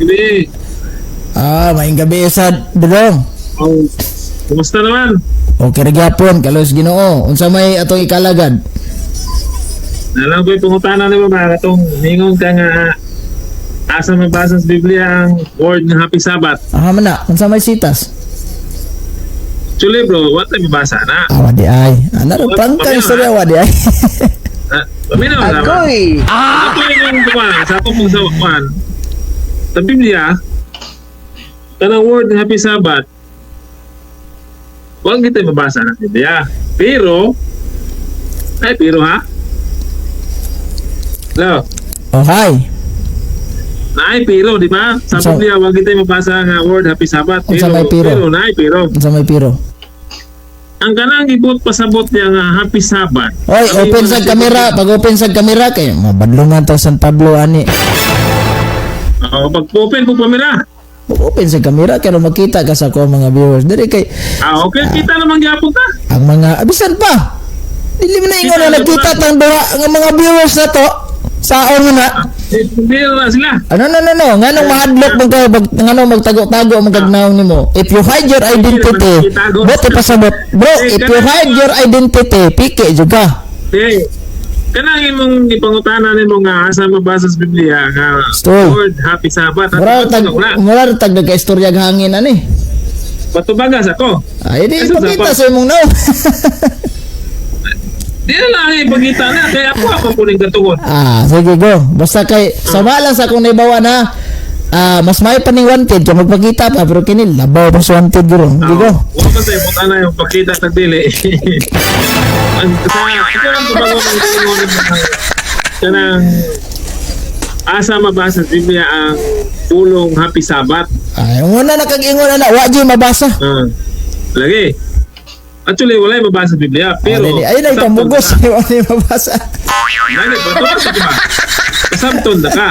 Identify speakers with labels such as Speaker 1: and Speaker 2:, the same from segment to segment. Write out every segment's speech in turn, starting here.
Speaker 1: Gabi.
Speaker 2: Ah, maayong gabi sa Dudong.
Speaker 1: Oh, kumusta naman?
Speaker 2: Okay ra gyapon, kalos Ginoo. Unsa may atong ikalagad?
Speaker 1: Alam ko yung pangutana nimo ba katong ningon ka nga asa mabasa sa Biblia ang word nga Happy Sabbath.
Speaker 2: Aha man na, unsa may sitas?
Speaker 1: Actually, bro, what tayo mabasa na?
Speaker 2: Ah, wadi ay. Ana ra prangka istorya, wadi ay.
Speaker 1: Ah, paminaw naman.
Speaker 3: Agoy!
Speaker 1: Ah! Ako yung kuwan, sa ako pong sa kuwan. Sa Biblia, kanang word nga Happy Sabbath, huwag kita mabasa na Biblia. Pero, ay, pero ha? Hello?
Speaker 2: Oh, hi.
Speaker 1: Naay pero, di ba? Sa Biblia, wag kita mabasa nga word Happy Sabbath.
Speaker 2: Unsa
Speaker 1: Pero,
Speaker 2: may pero?
Speaker 1: Pero, naay pero.
Speaker 2: Unsa may pero?
Speaker 1: Ang kanang ibot pasabot niya nga Happy Sabbath.
Speaker 2: Oy,
Speaker 1: Ang
Speaker 2: open
Speaker 1: imo
Speaker 2: sa
Speaker 1: na
Speaker 2: kamera. Pag open sa kamera kay mabadlungan ta San Pablo ani.
Speaker 1: Oh, pag open po kamera.
Speaker 2: Pag open sa kamera kay makita ka sa ako mga viewers. Diri kay
Speaker 1: Ah, okay, kita naman gyapon ka.
Speaker 2: Ang mga abisan pa. Dili mo na ingon na nakita tang duha nga mga viewers na to. Saon mo na.
Speaker 1: Eh, hindi na sila.
Speaker 2: Ano, no, no, no, nganong mahadlok man kayo bag nganong magtago-tago man kag naong nimo? If you hide your identity, bot ipasabot. Bro, if you hide your identity, piki jud ka.
Speaker 1: Eh, kanang imong ipangutana nimo nga asa mabasa sa Biblia nga
Speaker 2: Stoy.
Speaker 1: word Happy Sabbath.
Speaker 2: Mura tag
Speaker 1: na.
Speaker 2: mura tag nagka-istorya hangin ani.
Speaker 1: Patubagas ako.
Speaker 2: Ay di
Speaker 1: Asa
Speaker 2: ipakita
Speaker 1: sa-
Speaker 2: sa imong naong.
Speaker 1: Di na lang ipakita na kay ako ako kuning katugon.
Speaker 2: Ah, sige, go. Basta kay sama lang sa akong naibawa na ah, mas may pa ning wanted kay magpakita pa, pero kini labaw pa sa wanted guro. Sige, go.
Speaker 1: Wa man tayo butana yung pakita sa dili. Ang sa ikaw ang tubago ng tingon kanang asa mabasa sa Biblia ang pulong Happy Sabbath.
Speaker 2: Ay, muna na kag ingon ana, wa jud mabasa.
Speaker 1: Ah, lagi. Actually, wala yung mabasa sa Biblia, pero
Speaker 2: Pero ayun ay
Speaker 1: pasabton
Speaker 2: pamugos,
Speaker 1: na.
Speaker 2: wa ni mabasa.
Speaker 1: Lagi, patubag ka ba? Pasabton na ka.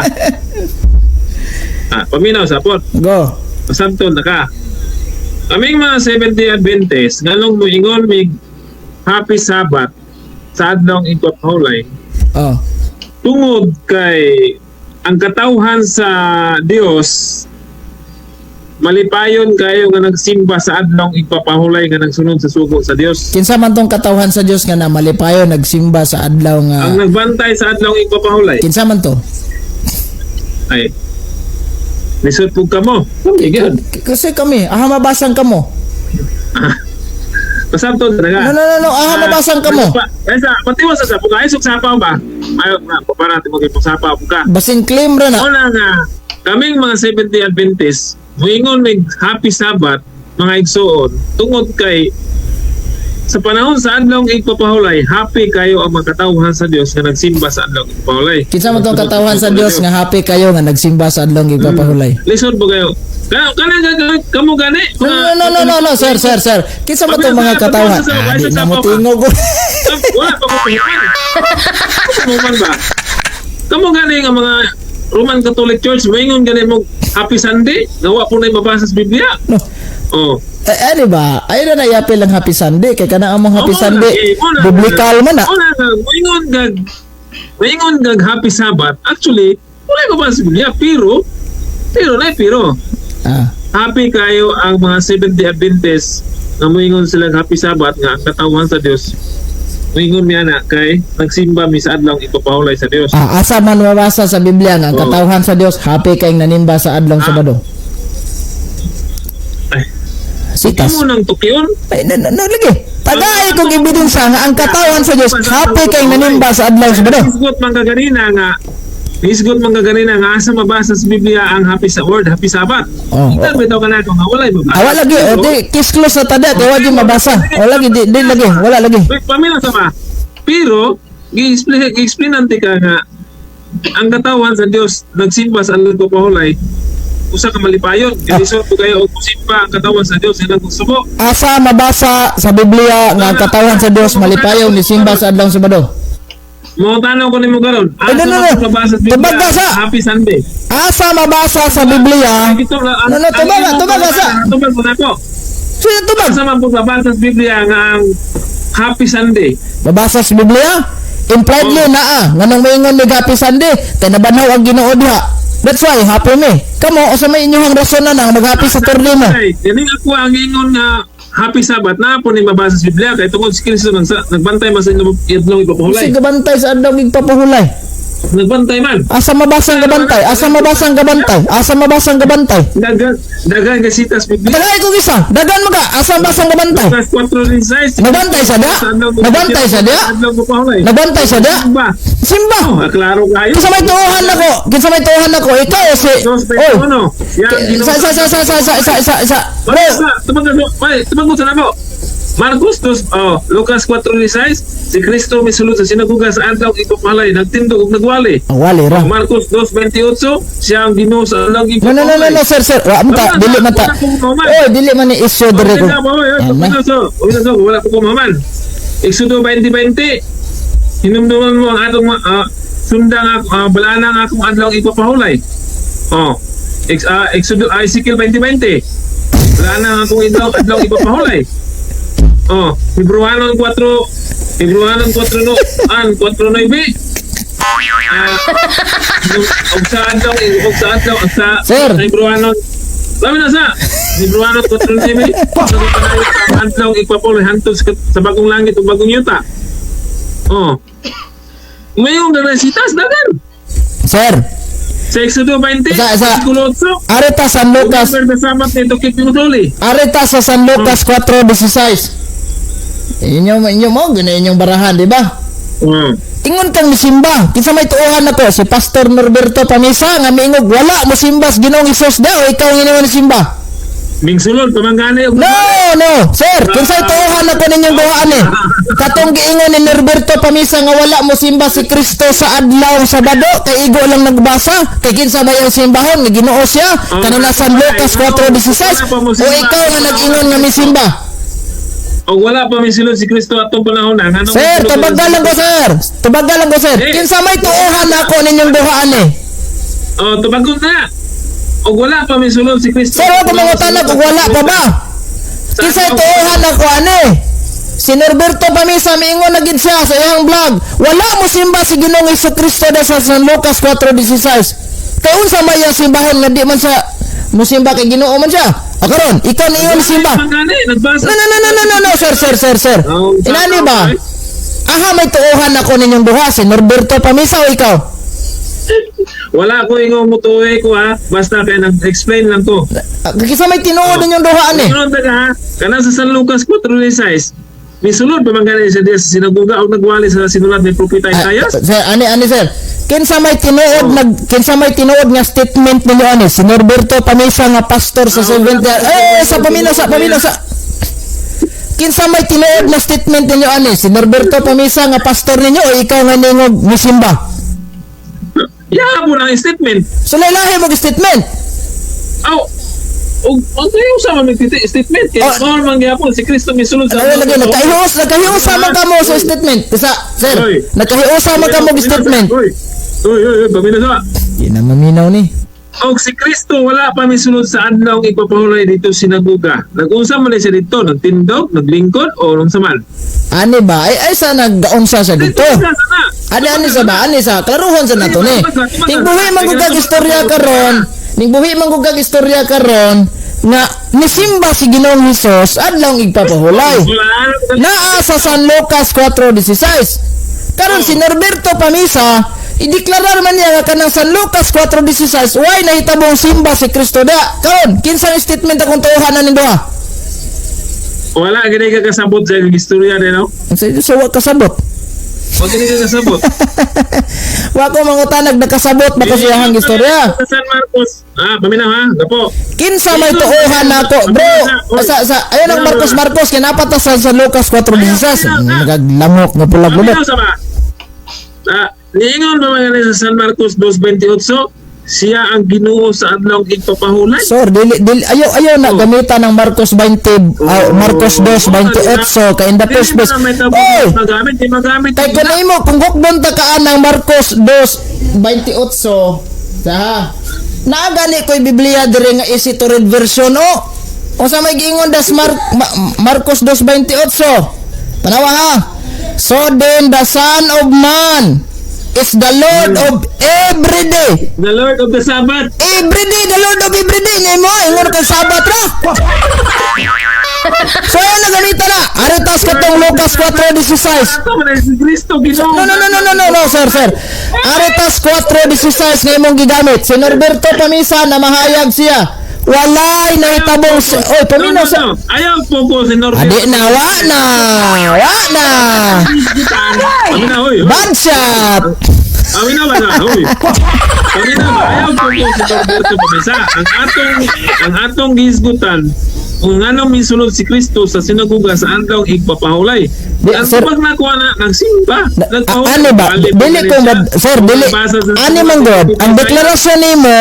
Speaker 1: Ah, paminaw sa pot.
Speaker 2: Go.
Speaker 1: Pasabton na ka. Kaming mga 70 Adventist, nganong moingon mig Happy Sabbath sa adlong igpapahulay,
Speaker 2: Oh.
Speaker 1: tungod kay ang katawhan sa Dios malipayon kayo nga nagsimba sa adlong igpapahulay nga nagsunod sa sugo sa Dios.
Speaker 2: Kinsa man tong katawhan sa Dios nga na malipayon nagsimba sa adlaw nga
Speaker 1: Ang nagbantay sa adlong igpapahulay
Speaker 2: Kinsa man to?
Speaker 1: ay lisod pug kamo. Kami gyud.
Speaker 2: Kasi kami, aha mabasang kamo.
Speaker 1: Pasabton talaga.
Speaker 2: No, no, no, no, aha mabasang kamo.
Speaker 1: Kaysa patiwas sa sapo ka, ay sapaw ba? Ayo na, para natin mo sapaw ka.
Speaker 2: Basin claim ra na.
Speaker 1: Una nga, kaming mga 70 Adventist, muingon mig Happy Sabbath, mga igsuon, tungod kay sa panahon sa adlong igpapahulay, happy kayo ang mga katawhan sa Dios nga nagsimba sa adlong igpapahulay.
Speaker 2: Kinsa man tong katawhan sa Dios nga happy kayo nga nagsimba sa adlong igpapahulay?
Speaker 1: Lisod ba kayo? Kana kana kamo gani?
Speaker 2: No, no, no, no, no, no, sir, sir, sir. Kinsa man tong mga katawhan? Ah, di na mo tingog.
Speaker 1: Wala pa ko pahiman. Roman ba? Kamo gani nga mga Roman Catholic Church, moingon gani mo Happy Sunday, nga wa po na mabasa sa Biblia.
Speaker 2: No.
Speaker 1: Oh.
Speaker 2: Eh, eh, di ba? Ayun na naiapil ang Happy Sunday. Kay kana among Happy
Speaker 1: Oh,
Speaker 2: Sunday,
Speaker 1: eh, mo na.
Speaker 2: biblical man na.
Speaker 1: Mo na nga, moingon gag Happy Sabbath. Actually, wala ko ba sa Biblia, pero pero na pero happy kayo ang mga 70 Adventists nga moingon silang Happy Sabbath nga ang katawhan sa Dios. Moingon niya na kay nagsimba mi sa adlong ipapahulay sa Dios.
Speaker 2: Ah, asa man mabasa sa Biblia nga ang katawhan sa Dios happy kay nanimba sa adlong Sabado?
Speaker 1: Ay,
Speaker 2: Sitas.
Speaker 1: mo nang tukyon.
Speaker 2: Ay, no, no, no, lagi. Tagay kong ebidensya nga ang katawan sa Dios happy kay nanimba sa adlong Sabado.
Speaker 1: Hisgot man kaganina nga asa mabasa sa Biblia ang happy sa word Happy Sabbath.
Speaker 2: Oh.
Speaker 1: Kita bitaw ka na nga walay mabasa.
Speaker 2: Ah, wala lagi, o di case close na tada, di wa mabasa. O lagi di, di lagi, wala lagi.
Speaker 1: Wait, pamilya sa ba? Pero, gi-explain gi-explain nanti ka nga, ang katawan sa Dios nagsimba sa alagad ko pahulay, usa ka malipayon. Gilisod ko kayo og musimba ang katawan sa Dios ilang subo.
Speaker 2: Asa mabasa sa Biblia nga ang katawan sa Dios malipayon ni simba sa adlong Sabado?
Speaker 1: Mo tanaw ko nimo karon.
Speaker 2: Ay,
Speaker 1: Asa
Speaker 2: no, no, no.
Speaker 1: mabasa sa Biblia?
Speaker 2: Tubag ka sa-
Speaker 1: Happy Sunday.
Speaker 2: Asa mabasa sa Biblia?
Speaker 1: Ito,
Speaker 2: No, no, tubag ka, tubag ka sa.
Speaker 1: Tubag mo na ko.
Speaker 2: Sino tubag?
Speaker 1: Asa man po mabasa sa Biblia nga ang Happy Sunday?
Speaker 2: Mabasa sa Biblia? Impliedly naa, nganong moingon ni Happy Sunday, kay nabanhaw ang Ginoo diha. That's why happy me. Kamo, usa may inyong rason na nang mag-happy Saturday mo?
Speaker 1: Ay, ganing ako ang ingon nga happy Sabbath na po ni mabasa sa Biblia kay tungod si Kristo nagbantay man sa inyong adlaw ipapahulay.
Speaker 2: Sige, gabantay sa adlaw igpapahuloy.
Speaker 1: Nagbantay man.
Speaker 2: Asa mabasang gabantay? Asa mabasang gabantay? Asa mabasang gabantay?
Speaker 1: Dagan dagan ka sitas Biblia.
Speaker 2: Daghan ko isa. Daghan mo ka. Asa mabasang gabantay?
Speaker 1: Lucas 4:16.
Speaker 2: Nagbantay sa da? Nagbantay sa da?
Speaker 1: Adlaw ipapahulay.
Speaker 2: Nagbantay sa da?
Speaker 1: Ba?
Speaker 2: Simba.
Speaker 1: Oh, klaro kayo.
Speaker 2: Kinsa may tuohan nako? Kinsa may tuohan nako? Ikaw o si
Speaker 1: Dos
Speaker 2: Oy.
Speaker 1: ano?
Speaker 2: Sa sa sa sa sa sa sa sa sa Bro,
Speaker 1: Tumag sa namo. Marcos 2, oh, Lucas 4:16, si Kristo misulod sa sinagoga sa adlaw ipapalay, nagtindog ug nagwali.
Speaker 2: Oh, wali ra.
Speaker 1: Marcos 2:28, siya ang Ginoo sa adlaw
Speaker 2: No, no, no, no, no, sir, sir. Wa mo ta, dili man ta. Oy, dili man ni issue dire ko. Yan na.
Speaker 1: Wala ko kumaman. Exodo 20:20. Hinumduman mo ang atong sundang balaan ang akong adlaw ipapahulay. Oh. Exodo Ezekiel 20:20. Balaan ang akong adlaw ipapahulay. Oh, Hebrewanon 4, Hebrewanon 4 no, an 4:9. Og sa adlaw, og sa adlaw sa
Speaker 2: Sir.
Speaker 1: Sa Hebrewanon. Sabi na sa Hebrewanon 4:9. Ang adlaw ipapahulay hantod sa bagong langit ug bagong yuta. Oh. Ngayon na sitas dagan.
Speaker 2: Sir,
Speaker 1: Sa Exodo 20, versikulo 8.
Speaker 2: Areta San Lucas,
Speaker 1: Remember the Sabbath nito keep you holy.
Speaker 2: Areta sa San Lucas 4:16. Inyo inyo mo gina inyong barahan, di ba? Ingon kang misimba. Kinsa may tuohan nako? Si Pastor Norberto Pamisa nga miingog wala mo simba sa Ginoong Hesus daw, ikaw ang ingon simba.
Speaker 1: Mingsulod pamanggani og
Speaker 2: No, no, sir, kinsay tuohan nako ninyong duhaan eh? Katong giingon ni Norberto Pamisa nga wala mo simba si Kristo sa adlaw Sabado, kay igo lang nagbasa, kay kinsa may ang simbahon nga Ginoo siya, kanang San Lucas 4:16, o ikaw nga nag-ingon nga misimba?
Speaker 1: Og wala pa misulod si Kristo atong panahon na. Nganong
Speaker 2: Sir,
Speaker 1: misulod
Speaker 2: tubagal lang ko, sir. Tubagal lang ko, sir.
Speaker 1: Eh.
Speaker 2: Kinsa may tuohan nako ninyong duhaan eh?
Speaker 1: Oh, tubagon na. Og wala pa misulod si Kristo.
Speaker 2: Sir, wa ko mangutanag og wala pa ba? Kinsay tuohan ako ani? Si Norberto Pamisa miingon na gid siya sa iyang vlog. Wala mo simba si Ginoong Kristo da sa San Lucas 4:16. Kay unsa may iyang simbahon nga di man sa musimba kay Ginoo man siya? O karon, ikaw ni ingon simba.
Speaker 1: Pamanggani, nagbasa.
Speaker 2: No, no, no, no, no, no, no, sir, sir, sir, sir.
Speaker 1: Oh,
Speaker 2: Inani ba? Aha, may tuohan ako ninyong duha, si Norberto Pamisa o ikaw?
Speaker 1: Wala ko ingong mutuwe ko ha. Basta kay nag-explain lang ko.
Speaker 2: Ah, kinsa may tinuod ninyong duha ani?
Speaker 1: Sunod na ka ha. Kanang sa San Lucas 4:16. Misulod pa man gani siya diya sa sinagoga og nagwali sa sinulat ni Propeta
Speaker 2: Ah,
Speaker 1: Isaiah.
Speaker 2: sir, ani ani sir. Kinsa may tinuod nga statement ninyo ani? Si Norberto Pamisa nga pastor sa Seventh Eh, sa pamina sa pamina sa Kinsa may tinuod na statement ninyo ani? Si Norberto Pamisa nga pastor ninyo o ikaw nga ningog misimba?
Speaker 1: Ya po na ang statement.
Speaker 2: So lahi mo statement.
Speaker 1: Aw, og og kayo sa man statement kay
Speaker 2: Oh.
Speaker 1: oh, man gyapon si Kristo misulod sa
Speaker 2: Ano lagi nagkahiusa man kamo sa statement. Kisa sir,
Speaker 1: Oy.
Speaker 2: nagkahiusa man kamo og statement.
Speaker 1: Oy. Oy, oy, oy, pamina sa.
Speaker 2: Di na maminaw ni.
Speaker 1: Og si Kristo wala pa misulod sa adlaw ipapahulay dito sinagoga. Nag-unsa man siya dito, nagtindog, naglingkod o unsa man?
Speaker 2: Ani ba? Ay, ay sa naggaunsa siya dito.
Speaker 1: Dito na.
Speaker 2: Ani ani sa ba? Ani sa klaruhon sa nato ni. Tingbuhi man gud kag istorya karon, tingbuhi man gud kag istorya karon nga nisimba si Ginoong Hesus adlaw igpapahulay. Naa sa San Lucas 4:16. Karon si Norberto Pamisa ideklarar man niya nga kanang San Lucas 4:16 why nahitabong simba si Kristo da. Karon kinsang statement akong tuohan na duha?
Speaker 1: Wala gani ka kasabot sa inyong istorya din, no?
Speaker 2: Sa sa wa kasabot.
Speaker 1: Wala gani ka kasabot.
Speaker 2: Wa ko mangutanag nakasabot ba kasi iyang istorya.
Speaker 1: Sa San Marcos. Ah, paminaw ha. Gapo.
Speaker 2: Kinsa may tuohan nako, bro. Sa ayun ang Marcos Marcos kinapat ta sa San Lucas 4:16. Naglamok nga pulag lumot.
Speaker 1: Paminaw sa ba? Ah, niingon ba mga sa San Marcos 2:28, siya ang Ginoo sa adlaw igpapahulay.
Speaker 2: Sir, dili dili ayaw ayaw na gamitan ng Marcos 20, Marcos 2:28 kay in the first place. Oy,
Speaker 1: Magamit, di magamit.
Speaker 2: kay kun imo kung hukbon ta kaan ng Marcos 2:28 sa naa gani ko'y Biblia diri nga easy to read version o. Unsa may giingon das Marcos 2:28? Tanawa ha. So then the Son of Man is the Lord of every day.
Speaker 1: The Lord of the Sabbath.
Speaker 2: Every day, the Lord of every day. Ngayon mo, ingon kang Sabat ra. So, ayun na gamita na. Aretas katong Lucas 4:16.
Speaker 1: Ato man si Kristo Ginoo.
Speaker 2: No, no, no, no, no, no, no, sir, sir. Aretas 4:16 nga imong gigamit. Si Norberto Pamisa na mahayag siya. Walay nahitabong si... Oy, paminaw
Speaker 1: No,
Speaker 2: sa...
Speaker 1: no, no. Ayaw po ko si Norberto.
Speaker 2: Adi na, wa na. Wa na.
Speaker 1: Amin na, hoy.
Speaker 2: Bad shot.
Speaker 1: Amin na ba na, hoy. Amin na ba? Ayaw po ko si Norberto Pamisa. Ang atong gihisgutan kung anong misulod si Kristo sa sinagoga sa adlaw igpapahulay.
Speaker 2: Di,
Speaker 1: Ang
Speaker 2: sir.
Speaker 1: tubag na kuha na nagsimba. Nagpahulay.
Speaker 2: Ano ba?
Speaker 1: Bali,
Speaker 2: Dili ko
Speaker 1: siya.
Speaker 2: sir, dili.
Speaker 1: Basa sa
Speaker 2: Ani man god, ang deklarasyon nimo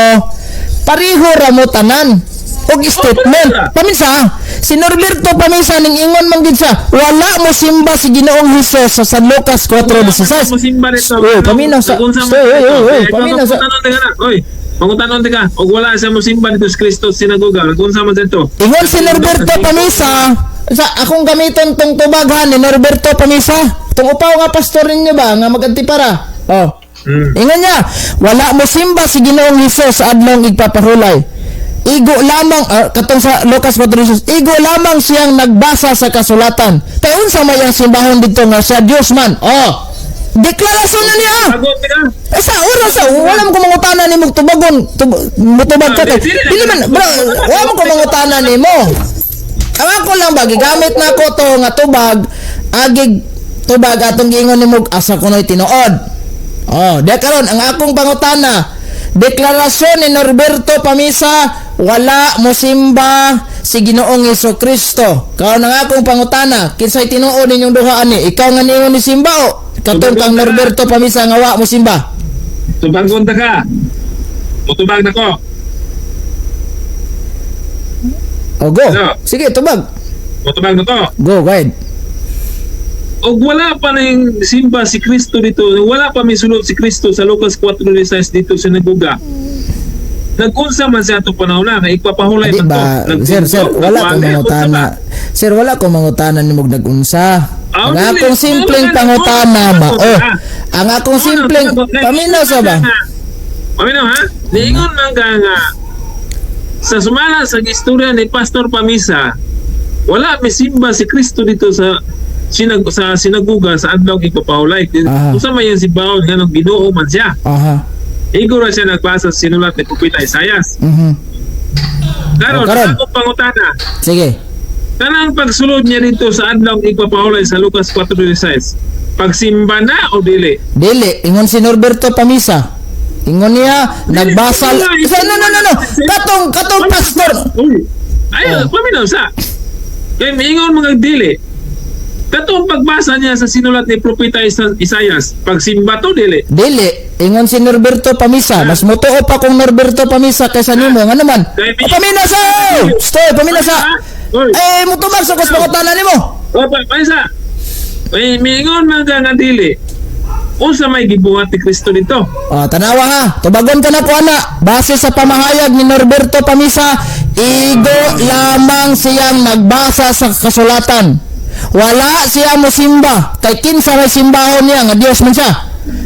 Speaker 2: pareho ra mo tanan og statement.
Speaker 1: Oh,
Speaker 2: Paminsa, si Norberto Pamisa ning ingon man gid siya, wala mo simba si Ginoong Hesus sa San Lucas 4:16.
Speaker 1: Musimba nito.
Speaker 2: Oy, paminaw sa-
Speaker 1: Kung sa
Speaker 2: Oy, oy, oy, oy, paminaw sa-
Speaker 1: Pangutanon ka na. Oy, pangutanon ka. Og wala siya musimba dito si Kristo sa sinagoga. Kung sa man dito.
Speaker 2: Ingon si Norberto Pamisa, sa akong gamiton tong tubaghan ni Norberto Pamisa, tong upaw nga pastor ninyo ba nga magantipara. Oh. Ingon niya, wala mo simba si Ginoong Hesus sa adlong igpapahulay. Igo lamang katong sa Lucas 4:16, igo lamang siyang nagbasa sa kasulatan. Kay unsa may ang simbahon didto nga sa Dios man? Oh. Deklarasyon na niya.
Speaker 1: Sagot ka.
Speaker 2: Eh, sa oras sa wala mo ko mangutana nimo tubagon mutubag ka kay dili man bro, wala mo ko mangutana nimo. Ang ako lang ba gigamit na ko to nga tubag, agig tubag atong giingon nimo asa kunoy tinuod. Oh, di karon ang akong pangutana, deklarasyon ni Norberto Pamisa, wala mo simba si Ginoong Kristo. Karon ang akong pangutana, kinsay tinuod ninyong duha ani? Ikaw nga niingon ni simba o katong kang Norberto Pamisa nga wa mo simba?
Speaker 1: Tubagon ta ka. Mutubag na ko.
Speaker 2: O go.
Speaker 1: Ano?
Speaker 2: Sige, tubag.
Speaker 1: Mutubag na ko.
Speaker 2: Go, go ahead.
Speaker 1: Og wala pa ning simba si Kristo dito, wala pa misulod si Kristo sa Lucas 4:16 dito sa sinagoga. Nag-unsa man siya atong panahon na, nga igpapahulay
Speaker 2: Di
Speaker 1: man to.
Speaker 2: ba, sir, sir, wala ko mangutana. Sir, wala ko mangutana nimo nag-unsa.
Speaker 1: Ah,
Speaker 2: Ang
Speaker 1: dili.
Speaker 2: akong simpleng
Speaker 1: Wala,
Speaker 2: pangutana
Speaker 1: wala,
Speaker 2: ba?
Speaker 1: wala.
Speaker 2: Oh, ang akong simpleng paminaw sa ba?
Speaker 1: Paminaw ha? Niingon man ka nga sa sumala sa istorya ni Pastor Pamisa, wala misimba si Kristo dito sa sa sinagoga sa adlaw igpapahulay.
Speaker 2: Aha.
Speaker 1: Usa man yan si Baon nga nung Ginoo man siya.
Speaker 2: Aha.
Speaker 1: Igo ra siya nagbasa sa sinulat ni Propeta Isayas. Karon,
Speaker 2: Oh, karon.
Speaker 1: akong pangutana,
Speaker 2: Sige.
Speaker 1: kanang pagsulod niya dito sa adlaw igpapahulay sa Lucas 4:16, pagsimba na o dili?
Speaker 2: Dili, ingon si Norberto Pamisa. Ingon niya, nagbasa.
Speaker 1: Dili,
Speaker 2: Sir, no, no, no, no. Katong, katong pastor.
Speaker 1: Uy. Ay,
Speaker 2: Oh.
Speaker 1: paminaw sa. Kay miingon mga dili. Katong pagbasa niya sa sinulat ni Propeta Isayas, pagsimba to dili.
Speaker 2: Dili, ingon si Norberto Pamisa. Mas mutuo pa kung Norberto Pamisa kaysa nimo. Nga naman.
Speaker 1: Kay-
Speaker 2: O, paminaw sa! Stoy, paminaw sa!
Speaker 1: Uy.
Speaker 2: Eh, mutubag sa kus pangutana nimo.
Speaker 1: O, pa, paisa. May miingon mga nga dili. Unsa may gibuhat ni Kristo dito?
Speaker 2: Oh, tanawa ha. Tubagon ka na ko ana. Base sa pamahayag ni Norberto Pamisa, igo lamang siyang nagbasa sa kasulatan. Wala siya mosimba. Kay kinsa may simbahon niya nga Dios man siya.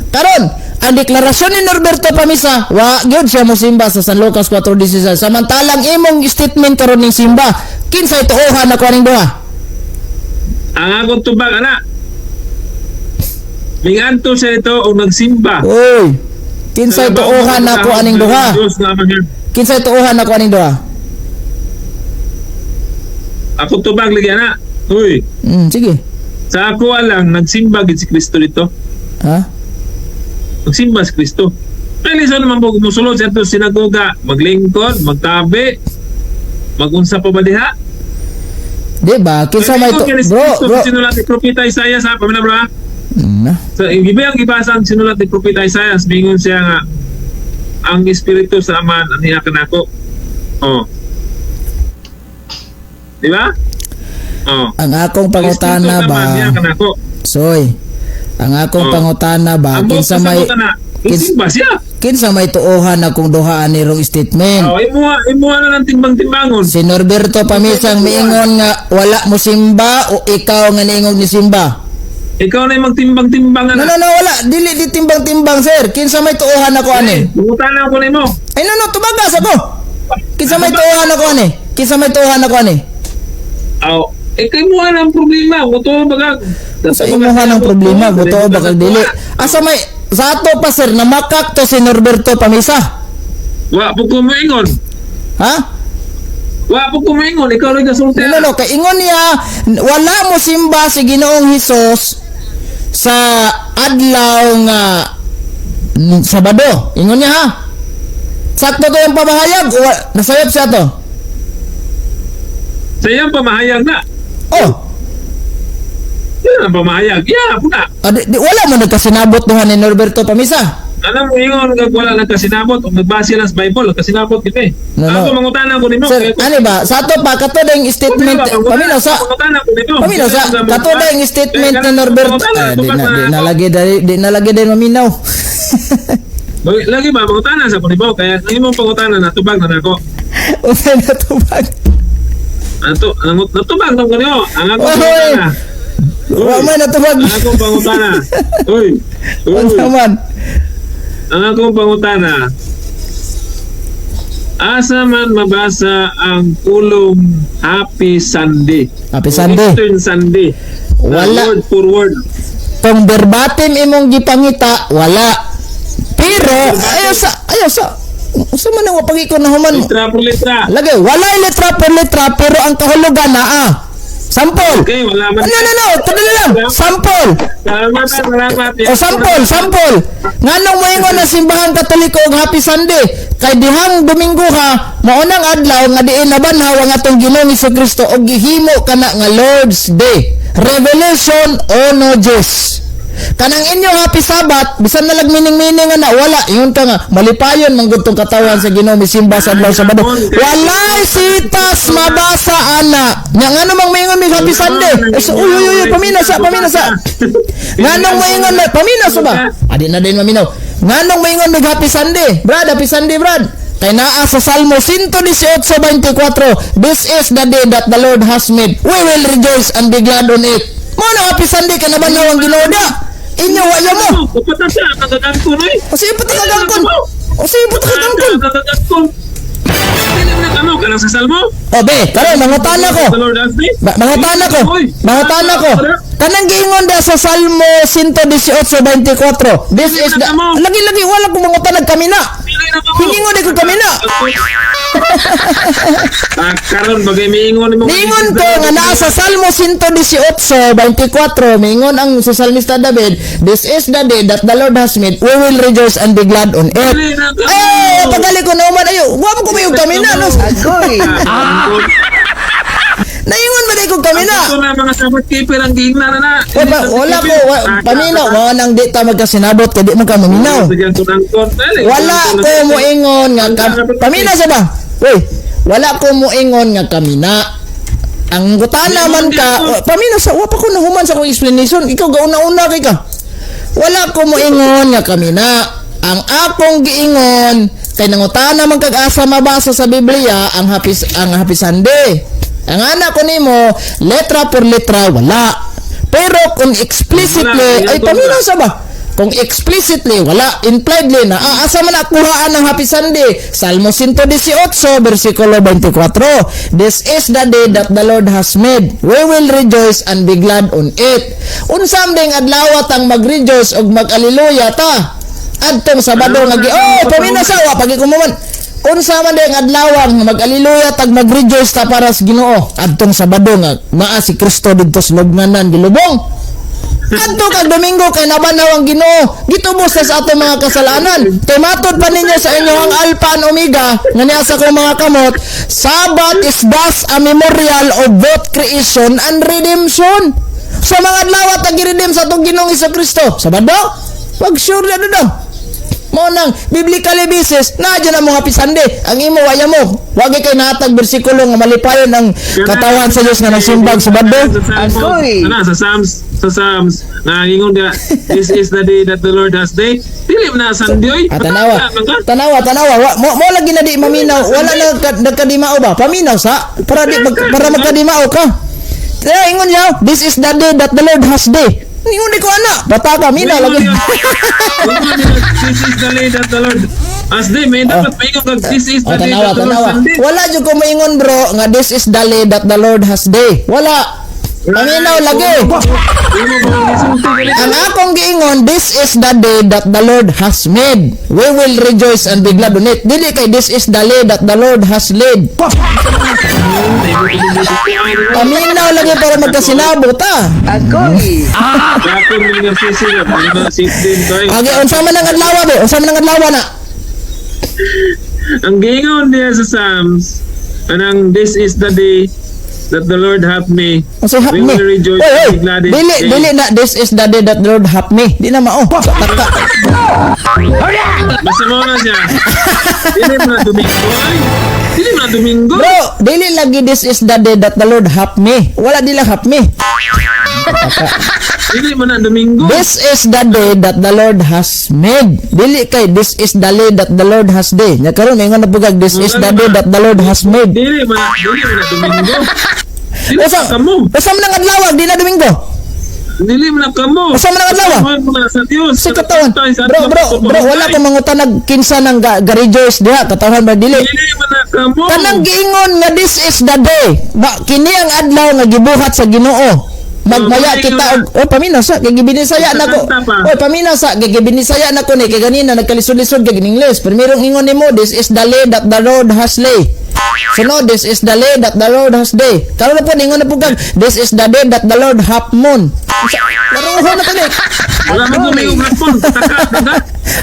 Speaker 2: Karon, ang deklarasyon ni Norberto Pamisa, wa gyud siya mosimba sa San Lucas 4:16. Samantalang imong statement karon ning simba, kinsay tuohan na kuning duha?
Speaker 1: Ang akong tubag ana. Minganto siya ito o nagsimba.
Speaker 2: Uy, kinsay tuohan na ko aning duha?
Speaker 1: Diyos nga amahan.
Speaker 2: Kinsay tuohan na ko aning duha?
Speaker 1: Ako tubag lagi ana. Uy,
Speaker 2: Sige.
Speaker 1: sa ako lang nagsimba gid si Kristo dito.
Speaker 2: Ha?
Speaker 1: Nagsimba si Kristo. Kaya lisa naman po musulod sa ato sinagoga, maglingkod, magtabi, magunsa pa ba diha?
Speaker 2: Di ba? Kinsa may to, bro, bro.
Speaker 1: Sinulat ni Propeta Isaiah sa pamina bro ha?
Speaker 2: Na.
Speaker 1: So, iba ang gibasa ang sinulat ni Propeta Isaiah, mingon siya nga ang espiritu sa Amahan niya kanako. Oh. Di ba? Oh.
Speaker 2: Ang akong
Speaker 1: Ang
Speaker 2: pangutana
Speaker 1: espiritu sa
Speaker 2: ba?
Speaker 1: Amahan niya kanako.
Speaker 2: Soy. Ang akong
Speaker 1: Oh.
Speaker 2: pangutana ba
Speaker 1: Ang
Speaker 2: kinsa may
Speaker 1: na, kinsa siya.
Speaker 2: kinsa may tuohan akong duha ani rong statement?
Speaker 1: Oh, imuha imuha na ng timbang-timbangon.
Speaker 2: Si Norberto Pamisang miingon nga wala mo simba o ikaw nga niingog ni simba?
Speaker 1: Ikaw na yung magtimbang-timbang
Speaker 2: No,
Speaker 1: na.
Speaker 2: no, no, wala. Dili di timbang-timbang, sir. Kinsa may tuohan ako ani?
Speaker 1: Mangutana ko nimo.
Speaker 2: Ay, no, no, tubagas ako. Kinsa may tuohan ako ani? Kinsa may tuohan ako ani?
Speaker 1: Aw, eh kay mo ang problema, mutuo ba
Speaker 2: Sa imuha ng problema, buto ba kag dili? Asa may sa ato pa, sir, namakak to si Norberto Pamisa.
Speaker 1: Wa po ko moingon.
Speaker 2: Ha?
Speaker 1: Wa po ko moingon, ikaw rin gasulti.
Speaker 2: No, no, no, kay ingon niya wala mo simba si Ginoong Hesus sa adlaw nga Sabado. Ingon niya, ha. Sakto to yung pamahayag o nasayop siya to?
Speaker 1: Sa iyang pamahayag na.
Speaker 2: Oh,
Speaker 1: Yan ang pamahayag. Yeah, po na.
Speaker 2: ah, di, wala mo nagkasinabot duha ni Norberto Pamisa.
Speaker 1: Alam mo ingon kag wala nagkasinabot og nagbase lang sa Bible, nagkasinabot gid eh.
Speaker 2: No, no.
Speaker 1: Ako mangutana ko nimo.
Speaker 2: Sir, ano ba? Sa ato pa kato ding statement paminaw sa
Speaker 1: Mangutana ko nimo.
Speaker 2: Paminaw sa kato ding statement ni Norberto. Ah, di na lagi dari di na lagi din maminaw.
Speaker 1: Lagi ba mangutana sa ko nimo kaya ang imong pangutana natubag na nako.
Speaker 2: Unsay natubag?
Speaker 1: Ato, natubag na ko nimo. Ang akong
Speaker 2: Oy!
Speaker 1: pangutana.
Speaker 2: Wa man natubag.
Speaker 1: Ang akong pangutana. Uy. Uy.
Speaker 2: Unsa man?
Speaker 1: Ang akong pangutana. Asa man mabasa ang pulong Happy Sunday?
Speaker 2: Happy Sunday.
Speaker 1: Eastern Sunday. Na
Speaker 2: Wala.
Speaker 1: word for word.
Speaker 2: Kung verbatim imong gipangita, wala. Pero ayaw sa unsa man ang wapagi ko nahuman mo.
Speaker 1: Litra por litra.
Speaker 2: Lagi, wala letra per letra pero ang kahulugan naa. Sample.
Speaker 1: Okay, wala man.
Speaker 2: No, no, no, tuloy lang. Sample.
Speaker 1: Salamat, salamat.
Speaker 2: O sample, sample. Nganong moingon na Simbahan Katoliko og Happy Sunday? Kay dihang Domingo ha, mao nang adlaw nga diin nabanhaw ang atong Ginoong Kristo og gihimo kana nga Lord's Day. Revelation 1:10. Kanang inyong Happy Sabbath, bisan na lag meaning-meaning nga na wala, ingon ka nga malipayon man gud tong katawan sa Ginoo misimba sa adlaw Sabado. Walay sitas mabasa ana. Nya ngano mang moingon mig Happy Sunday? Eh, so, uy, uy, uy, paminaw sa, paminaw sa. Nganong moingon na paminaw sa ba? Adi na din maminaw. Nganong moingon mig Happy Sunday? Brad, Happy Sunday, Brad. Kay naa sa Salmo 118:24, "This is the day that the Lord has made. We will rejoice and be glad on it." Mo na Happy Sunday kay nabanhaw ang Ginoo da. Inyo wa mo.
Speaker 1: Kupata siya, kagagangkon oy.
Speaker 2: O sige pa kagangkon. O sige pa kagangkon.
Speaker 1: Kagagangkon. Dili na kamo kanang sa Salmo.
Speaker 2: O be, karon mangutana ko.
Speaker 1: The Lord has made.
Speaker 2: Mangutana ko.
Speaker 1: Oy.
Speaker 2: Mangutana ko. Kanang giingon da sa Salmo 118:24. This is the Lagi lagi wala ko mangutana kami na.
Speaker 1: Dili na kamo.
Speaker 2: Hingingon di ko kami na.
Speaker 1: Ah, karon bagay miingon nimo.
Speaker 2: Niingon ko nga naa sa Salmo 118:24, miingon ang sa Salmista David, "This is the day that the Lord has made. We will rejoice and be glad on it."
Speaker 1: Dili na kamo.
Speaker 2: Eh, pagali ko na human ayo. Wa mo ko mayog kami na no.
Speaker 3: Agoy!
Speaker 2: Naingon ba di ko kami na?
Speaker 1: Ito na mga Sabbath keeper ang giingnan na na.
Speaker 2: Wa, ba, wala ko wa, paminaw, wa nang di ta magkasinabot kay di man ka maminaw. Wala ko moingon nga paminaw sa ba? Uy, wala ko moingon nga kami na. Ang gutana man ka, oh, paminaw sa, wa pa ko nahuman sa akong explanation. Ikaw gauna-una kay ka. Wala ko moingon nga kami na. Ang akong giingon kay nangutana man kag asa mabasa sa Biblia ang Happy Sunday. Ang anak ko nimo, letra por letra wala. Pero kung explicitly
Speaker 1: Wala,
Speaker 2: ay paminaw sa ba? Kung explicitly wala, impliedly na asa man nakuhaan ang Happy Sunday? Salmo 118 versikulo 24. "This is the day that the Lord has made. We will rejoice and be glad on it." Unsa man ding adlaw tang mag-rejoice og mag-alleluia ta? Adtong Sabado nga oh, paminaw sa wa pagi kumuman. Unsa man ding adlaw nga mag-alleluia tag mag-rejoice ta para sa Ginoo? Adtong Sabado nga naa si Kristo didto sa lubnganan gilubong. Adto kag Domingo kay nabanhaw ang Ginoo. Gitubos na sa atong mga kasalanan. Kay matod pa ninyo sa inyong Alpha and Omega nga niya sa akong mga kamot, Sabbath is thus a memorial of both creation and redemption. Sa mga adlaw at gi-redeem sa atong Ginoong Kristo. Sabado? Pag sure na do. Mo nang biblically basis na dyan ang mga Happy Sunday. Ang imo waya mo. Wagi kay nahatag bersikulo nga malipayon ang katawan sa Dios nga nagsimbag Sabado.
Speaker 3: Agoy.
Speaker 1: Ana sa Psalms nga ingon nga, "This is the day that the Lord has made." Dili na Sunday oy.
Speaker 2: Ah, tanawa. Tanawa, tanawa. Wa, mo lagi na di maminaw. Wala na nagkadimao ba? Paminaw sa para di para magkadimao ka. Kaya ingon niya, "This is the day that the Lord has day." Ningon ko ana. Bata ka mina lagi.
Speaker 1: This is the day that the Lord as day, may dapat maingon kag this is
Speaker 2: Oh,
Speaker 1: the day
Speaker 2: tanawa,
Speaker 1: that the Lord
Speaker 2: tanawa.
Speaker 1: has made.
Speaker 2: Wala jud ko maingon, bro, nga this is the day that the Lord has day. Wala. Paminaw lagi.
Speaker 1: Imo ba ang gisulti gali?
Speaker 2: Ang akong giingon, this is the day that the Lord has made. We will rejoice and be glad on it. Dili kay this is the day that the Lord has laid. Paminaw lagi para magkasinabot ah.
Speaker 3: Agoy!
Speaker 1: Dapat mo nga sisi nga mga safety kay.
Speaker 2: Okay, unsa man ang adlaw be? Unsa man ang adlaw na?
Speaker 1: Ang giingon niya sa Psalms, anang this is the day that the Lord hath made.
Speaker 2: Unsay hap
Speaker 1: We
Speaker 2: me?
Speaker 1: will rejoice
Speaker 2: Oy, oy,
Speaker 1: and be glad in
Speaker 2: dili,
Speaker 1: it.
Speaker 2: dili na this is the day that the Lord hath me. Di na mao. Taka.
Speaker 1: Basta mo na siya. Dili mo na Domingo ay. Dili mo na Domingo.
Speaker 2: Bro, dili lagi this is the day that the Lord hath me. Wala dila hath me.
Speaker 1: Dili mo na Domingo.
Speaker 2: This is the day that the Lord has made. Dili kay this is the day that the Lord has day. Nya karon ingon na pugag this is the day that the Lord has made.
Speaker 1: Dili mo na Domingo. Dili
Speaker 2: Usa
Speaker 1: na kamo.
Speaker 2: Usa man ang adlaw, di na Domingo.
Speaker 1: Dili mo na kamo.
Speaker 2: Usa man ang adlaw.
Speaker 1: Katawan mo na sa Dios.
Speaker 2: Sa katawan. Bro, bro, bro, wala ko mangutanag kinsa nang ga-rejoice diha, katawan ba dili?
Speaker 1: Dili mo na kamo.
Speaker 2: Kanang giingon nga this is the day. Ba kini ang adlaw nga gibuhat sa Ginoo. Magmaya kita og, oh, paminaw sa kay gibinisaya nako. Oy, paminaw sa kay gibinisaya nako ni kay ganina nagkalisod-lisod kag in English. Primerong ingon nimo, this is the day that the Lord has laid. So no, this is the day that the Lord has day. Karon na po ningon na po kag this is the day that the Lord hath moon. Laruhon na kani.
Speaker 1: Wala man ko may ugrapon. Taka, taka.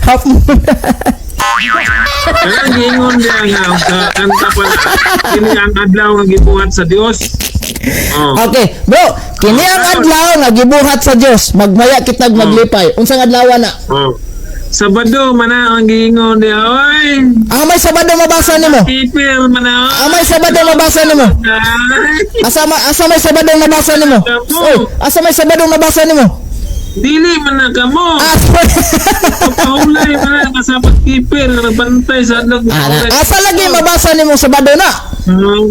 Speaker 2: Half moon.
Speaker 1: Kanang giingon diha nga sa kanta pa kini ang adlaw nga gibuhat sa Dios. Oh.
Speaker 2: Okay, bro, kini ang adlaw nga gibuhat sa Dios. Magmaya kitag maglipay. Unsang adlaw na?
Speaker 1: Oh. Sabado man na ang giingon diha, oy.
Speaker 2: Ah, may Sabado mabasa nimo.
Speaker 1: People man na.
Speaker 2: Ah, may Sabado mabasa nimo.
Speaker 1: Ay,
Speaker 2: Asa may Sabado nabasa nimo? Oy, asa may Sabado nabasa nimo?
Speaker 1: dili man na kamo.
Speaker 2: Ah,
Speaker 1: Pahulay man na nga sa keeper nga nagbantay sa adlaw.
Speaker 2: ah, asa lagi mabasa nimo Sabado na?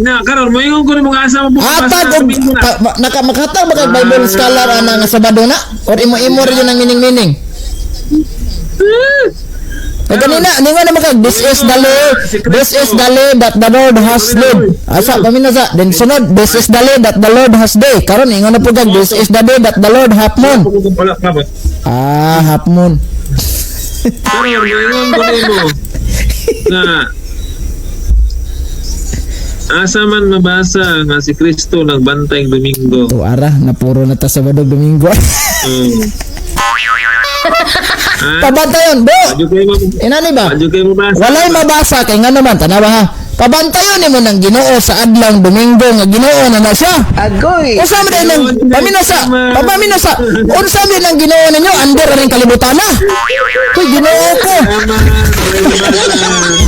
Speaker 1: Na karon moingon ko nimo nga asa mo
Speaker 2: Hatag
Speaker 1: sa
Speaker 2: og
Speaker 1: Domingo na.
Speaker 2: naka makatag ba kag Bible scholar ana nga Sabado na? Or imo-imo ra yun ang meaning-meaning? Kaya ganina, ningon na makag, this is the day, this is the day that the Lord has made. Asa, kami na sa, then sunod, this is the day that the Lord has day. Karon ingon na po kag, this is the day that the Lord hath moon.
Speaker 1: Wala pa ba?
Speaker 2: Ah, half moon.
Speaker 1: Karon moingon ko nimo na asa man mabasa nga si Kristo nagbantay Domingo.
Speaker 2: To ara, napuro na ta Sabado Domingo.
Speaker 1: Ah,
Speaker 2: Pabantayon, bro!
Speaker 1: Adyo kayo mo.
Speaker 2: Inani ba?
Speaker 1: Adyo kayo mabasa.
Speaker 2: Walay mabasa kay nga naman, tanawa ha. Pabantayon nimo ng Ginoo sa adlong Domingo nga Ginoo na na siya.
Speaker 3: Agoy!
Speaker 2: Unsa man nang paminaw sa paminaw sa unsa man ang Ginoo ninyo under ring kalibutan na. Uy, Ginoo ko.
Speaker 1: Tama.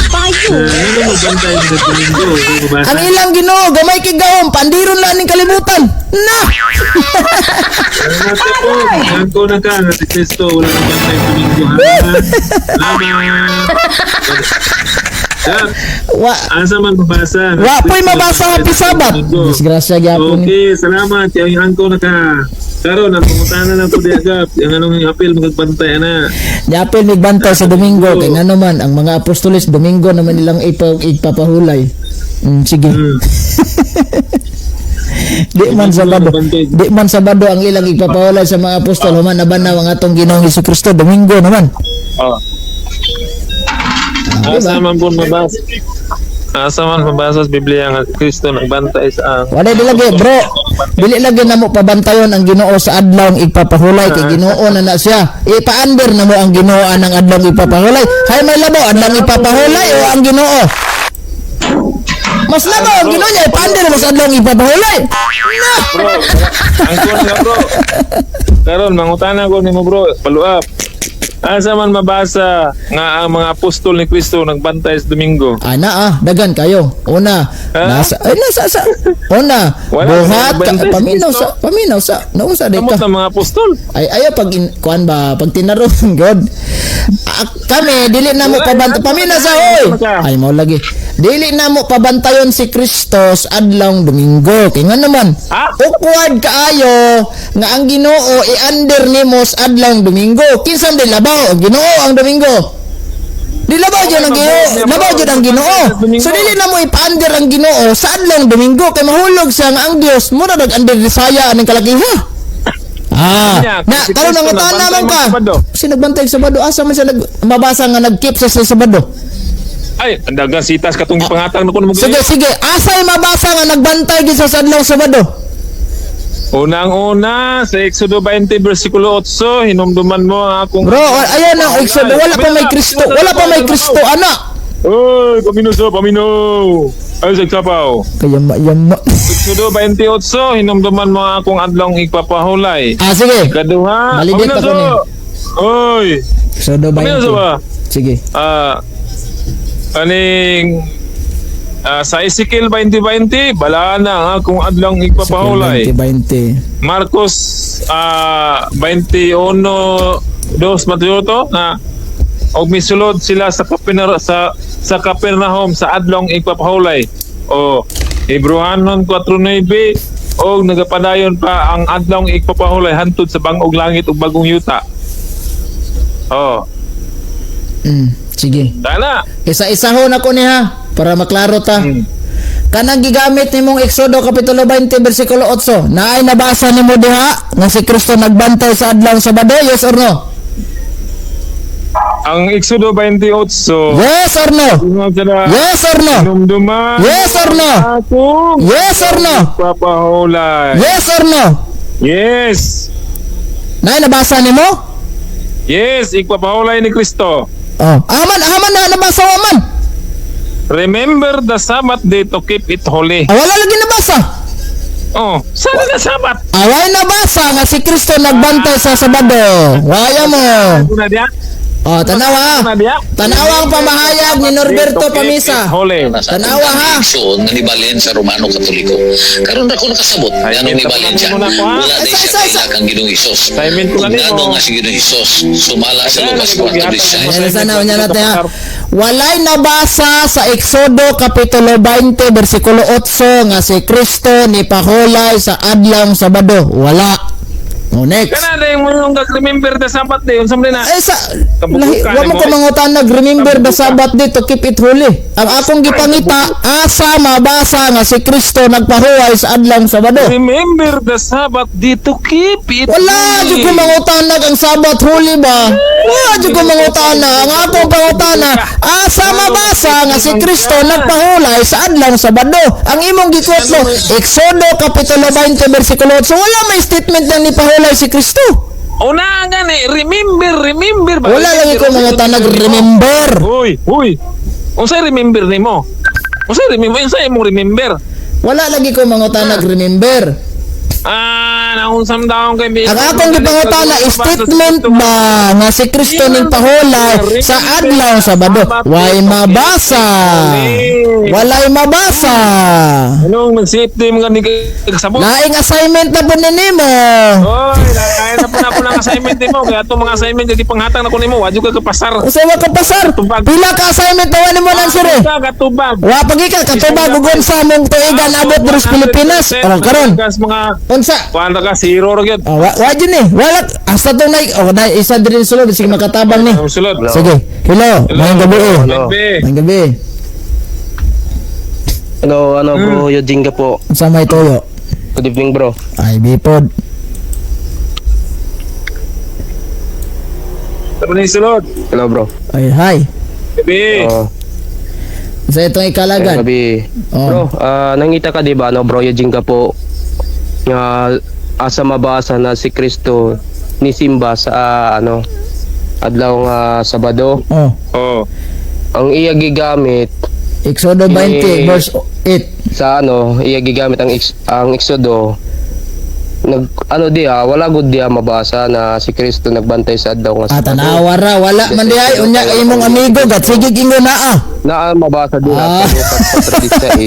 Speaker 3: Payo!
Speaker 1: Ano mo bantay sa Domingo? Hindi mo basa.
Speaker 2: Ang ilang Ginoo gamay kay gahom pandiron na ning kalibutan. Na.
Speaker 1: Salamat po. Angko na ka nga si Kristo wala nang bantay sa Domingo. Ha? Salamat. Dak,
Speaker 2: Wa
Speaker 1: asa man mabasa?
Speaker 2: wa po'y mabasa happy Sabbath. Disgrasya gyapon.
Speaker 1: Okay, salamat. Yung angko na ka. Karon ang pangutana lang ko diha gap. Ang anong apil magagbantay ana.
Speaker 2: Yapil migbantay sa Domingo kay ngano man ang mga apostoles Domingo naman nilang ipapahulay. Sige. Di man Sabado. Di man Sabado ang ilang ipapahulay sa mga apostol human nabanaw ang atong Ginoong Kristo Domingo naman.
Speaker 1: Oh.
Speaker 2: Ah,
Speaker 1: Asa
Speaker 2: diba?
Speaker 1: man po mabasa? Asa man mabasa sa Biblia nga Kristo nagbantay sa ang
Speaker 2: Wala di lagi, bro. Dili lagi namo pabantayon ang Ginoo sa adlaw igpapahulay kay Ginoo na na siya. Ipa-under na mo ang Ginoo anang adlaw igpapahulay. Hay may labo adlaw ipapahulay o ang Ginoo? Mas labo ang Ginoo niya ipa-under mo sa adlaw ipapahulay. Na.
Speaker 1: Bro, ang kon nga bro. Karon mangutana ko nimo bro, follow up. Asa man mabasa nga ang mga apostol ni Kristo nagbantay sa Domingo?
Speaker 2: Ana ah, dagan kayo. Una,
Speaker 1: Ha?
Speaker 2: nasa ay nasa sa. Una,
Speaker 1: Wala,
Speaker 2: buhat ka,
Speaker 1: nagbantay si
Speaker 2: paminaw
Speaker 1: Kristo.
Speaker 2: sa paminaw sa nausa di
Speaker 1: Kamot
Speaker 2: ka.
Speaker 1: ang mga apostol.
Speaker 2: Ay ayo pag in, kuan ba pag tinarong god. Ah, kami dili na mo
Speaker 1: Wala,
Speaker 2: pabanta
Speaker 1: wala.
Speaker 2: paminaw sa oy.
Speaker 1: Wala.
Speaker 2: Ay mao lagi. Dili na mo pabantayon si Kristo sa adlawng Domingo. Kay nga naman,
Speaker 1: Ha?
Speaker 2: Awkward kaayo nga ang Ginoo i-under nimo sa adlawng Domingo. Kinsa man labaw ang Ginoo ang Domingo? Di labaw jud ang Ginoo, labaw jud ang Ginoo. So dili na mo ipa-under ang Ginoo sa adlawng Domingo kay mahulog siya nga ang Dios mo na nag-under saya aning kalakiha. Ah,
Speaker 1: Niya,
Speaker 2: na
Speaker 1: si
Speaker 2: karon
Speaker 1: Kristo
Speaker 2: nang utana
Speaker 1: nagbantay
Speaker 2: man ka.
Speaker 1: man Sabado.
Speaker 2: Si nagbantay sa Sabado, asa man siya nag mabasa nga nag-keep sa Sabado?
Speaker 1: Ay, ang dagang sitas katong gipangatang na ko mo.
Speaker 2: Sige, sige. Asay mabasa nga nagbantay gid sa adlawng Sabado?
Speaker 1: Unang-una sa Exodo 20 versikulo 8, hinumduman mo ang akong
Speaker 2: Bro, ayan ang Exodo, wala pa may Kristo, wala pa may Kristo, ana.
Speaker 1: Oy, pamino so, pamino. Ay, sa sapaw.
Speaker 2: Kaya yama.
Speaker 1: Exodo 28, hinumduman mo ang akong adlong igpapahulay.
Speaker 2: Ah, sige.
Speaker 1: Kaduha,
Speaker 2: Validate
Speaker 1: pamino
Speaker 2: ako
Speaker 1: so.
Speaker 2: ni.
Speaker 1: Oy,
Speaker 2: Exodo
Speaker 1: pamino so
Speaker 2: 20.
Speaker 1: ba?
Speaker 2: Sige.
Speaker 1: Ah, aning sa Ezekiel 20:20, balaan na ang akong adlong igpapahulay.
Speaker 2: 20.
Speaker 1: Marcos 21:2 Mateo to na og misulod sila sa Capernaum sa Capernaum sa adlong igpapahulay. O Hebreohanon 4:9 og nagapadayon pa ang adlong igpapahulay hantud sa bangog langit ug bagong yuta. Oh,
Speaker 2: Sige.
Speaker 1: tana.
Speaker 2: Isa-isahon ako niya para maklaro ta. Kanang gigamit nimong Exodo kapitulo 20 bersikulo 8, naay nabasa nimo diha nga si Kristo nagbantay sa adlaw Sabado, yes or no?
Speaker 1: Ang Exodo 28.
Speaker 2: Yes or no?
Speaker 1: Ingon sila,
Speaker 2: Yes or no?
Speaker 1: Hinumduman
Speaker 2: Yes or no?
Speaker 1: akong
Speaker 2: Yes or no?
Speaker 1: igpapahulay.
Speaker 2: Yes or no?
Speaker 1: Yes.
Speaker 2: Naay nabasa nimo?
Speaker 1: Yes, igpapahulay ni Kristo.
Speaker 2: Oh, aman, aman na nabasa wa man.
Speaker 1: Remember the Sabbath day to keep it holy.
Speaker 2: Ah, wala lagi nabasa.
Speaker 1: Oh, sana na Sabbath?
Speaker 2: Away nabasa nga si Kristo nagbantay sa Sabado. Waya mo.
Speaker 1: Una diya?
Speaker 2: Oh, tanawa.
Speaker 1: Una diya?
Speaker 2: Tanawa ang pamahayag ni Norberto
Speaker 1: To keep
Speaker 2: Pamisa.
Speaker 1: it holy.
Speaker 3: Sa
Speaker 2: Tanawa, ha?
Speaker 3: Igsoon nga nibalhin sa Romano Katoliko. Karon ra ko nakasabot
Speaker 1: Ay,
Speaker 3: nganong nibalhin siya.
Speaker 1: muna ako, ha?
Speaker 3: Wala
Speaker 2: Isa,
Speaker 3: din siya
Speaker 2: isa, isa.
Speaker 3: kaila kang Ginoong Hesus.
Speaker 1: Assignment ko
Speaker 3: Kung
Speaker 1: na nimo.
Speaker 3: ngano nga si Ginoong Hesus sumala sa
Speaker 1: Ayan,
Speaker 3: Lucas
Speaker 1: nagugihatan
Speaker 3: 4:16.
Speaker 2: Ayan, sana unya natin ha. Walay nabasa sa Exodo kapitulo 20 bersikulo 8 nga si Kristo ni pahulay sa adlawng Sabado. Wala. Oh, next.
Speaker 1: Kana na yung mga remember the Sabbath day. Unsa man na?
Speaker 2: Eh sa
Speaker 1: Kabukukan
Speaker 2: lahi, wa mo
Speaker 1: mo,
Speaker 2: ko
Speaker 1: eh.
Speaker 2: mangutan remember the Sabbath day to keep it holy. Ang akong gipangita asa mabasa nga si Kristo nagpahuway sa adlawng Sabado.
Speaker 1: Remember the Sabbath day to keep it
Speaker 2: Wala
Speaker 1: holy.
Speaker 2: jud ko mangutanag ang Sabbath holy ba? Wala jud ko mangutana. Ang akong pangutana asa mabasa nga si Kristo nagpahulay sa adlawng Sabado. Ang imong gikuot mo Exodo kapitulo 20 bersikulo 8. Wala may statement nang nipahulay si Kristo.
Speaker 1: Una nga ni, remember, remember. ba?
Speaker 2: Wala lang ko mangutanag remember.
Speaker 1: Uy, uy. Unsay remember nimo? Unsay remember? Unsay imong remember?
Speaker 2: Wala lagi ko mangutanag remember.
Speaker 1: Ah, naunsam daon kay
Speaker 2: Ang akong gipangutana statement ba nga si Kristo ning pahulay sa adlaw Sabado. Way mabasa. Walay mabasa.
Speaker 1: Anong nag-safety mga ni kasabot?
Speaker 2: Laing assignment na po ni nimo.
Speaker 1: Oy, kaya na po na ako ng assignment nimo. Kaya itong mga assignment yung gipanghatag na ko nimo, wadyo ka kapasar.
Speaker 2: Usa wa ka pasar.
Speaker 1: Tubag.
Speaker 2: Pila ka assignment tawa nimo nan sir? eh?
Speaker 1: Ka katubag.
Speaker 2: Wa pagi ka katubag ug unsa mong tuigan abot diri sa Pilipinas. Oh, karon.
Speaker 1: Kas mga
Speaker 2: Unsa?
Speaker 1: kuan ka zero ra gyud.
Speaker 2: Oh, wa jud ni. Wala hasta tong nay oh, nay isa diri sulod sige makatabang ni.
Speaker 1: Ang sulod.
Speaker 2: Sige. Hello, maayong gabi. Eh.
Speaker 1: Hello.
Speaker 2: Maayong gabi.
Speaker 4: Ano, ano bro, Eugene ka po.
Speaker 2: Unsa may tuyo?
Speaker 4: Good evening, bro.
Speaker 2: Ay bipod.
Speaker 1: Sabi ni sulod.
Speaker 4: Hello, bro.
Speaker 2: Ay hi.
Speaker 1: Gabi.
Speaker 4: Oh,
Speaker 2: Sa itong ikalagan.
Speaker 4: gabi.
Speaker 2: Oh.
Speaker 4: Bro, nangita ka di ba no, bro, Eugene ka po nga asa mabasa na si Kristo ni Simba sa ano adlaw nga Sabado.
Speaker 2: Oh.
Speaker 1: Oh.
Speaker 4: Ang iya gigamit
Speaker 2: Exodo 20
Speaker 4: Eh,
Speaker 2: verse 8.
Speaker 4: sa ano, iya gigamit ang Exodo nag ano diha wala gud diha mabasa na si Kristo nagbantay sa adlaw nga
Speaker 2: Ah,
Speaker 4: Sabado.
Speaker 2: tanawa ra wala man di ay unya kay imong amigo gat sige ingon na ah.
Speaker 4: Na mabasa diha
Speaker 2: Ah.
Speaker 4: sa Lucas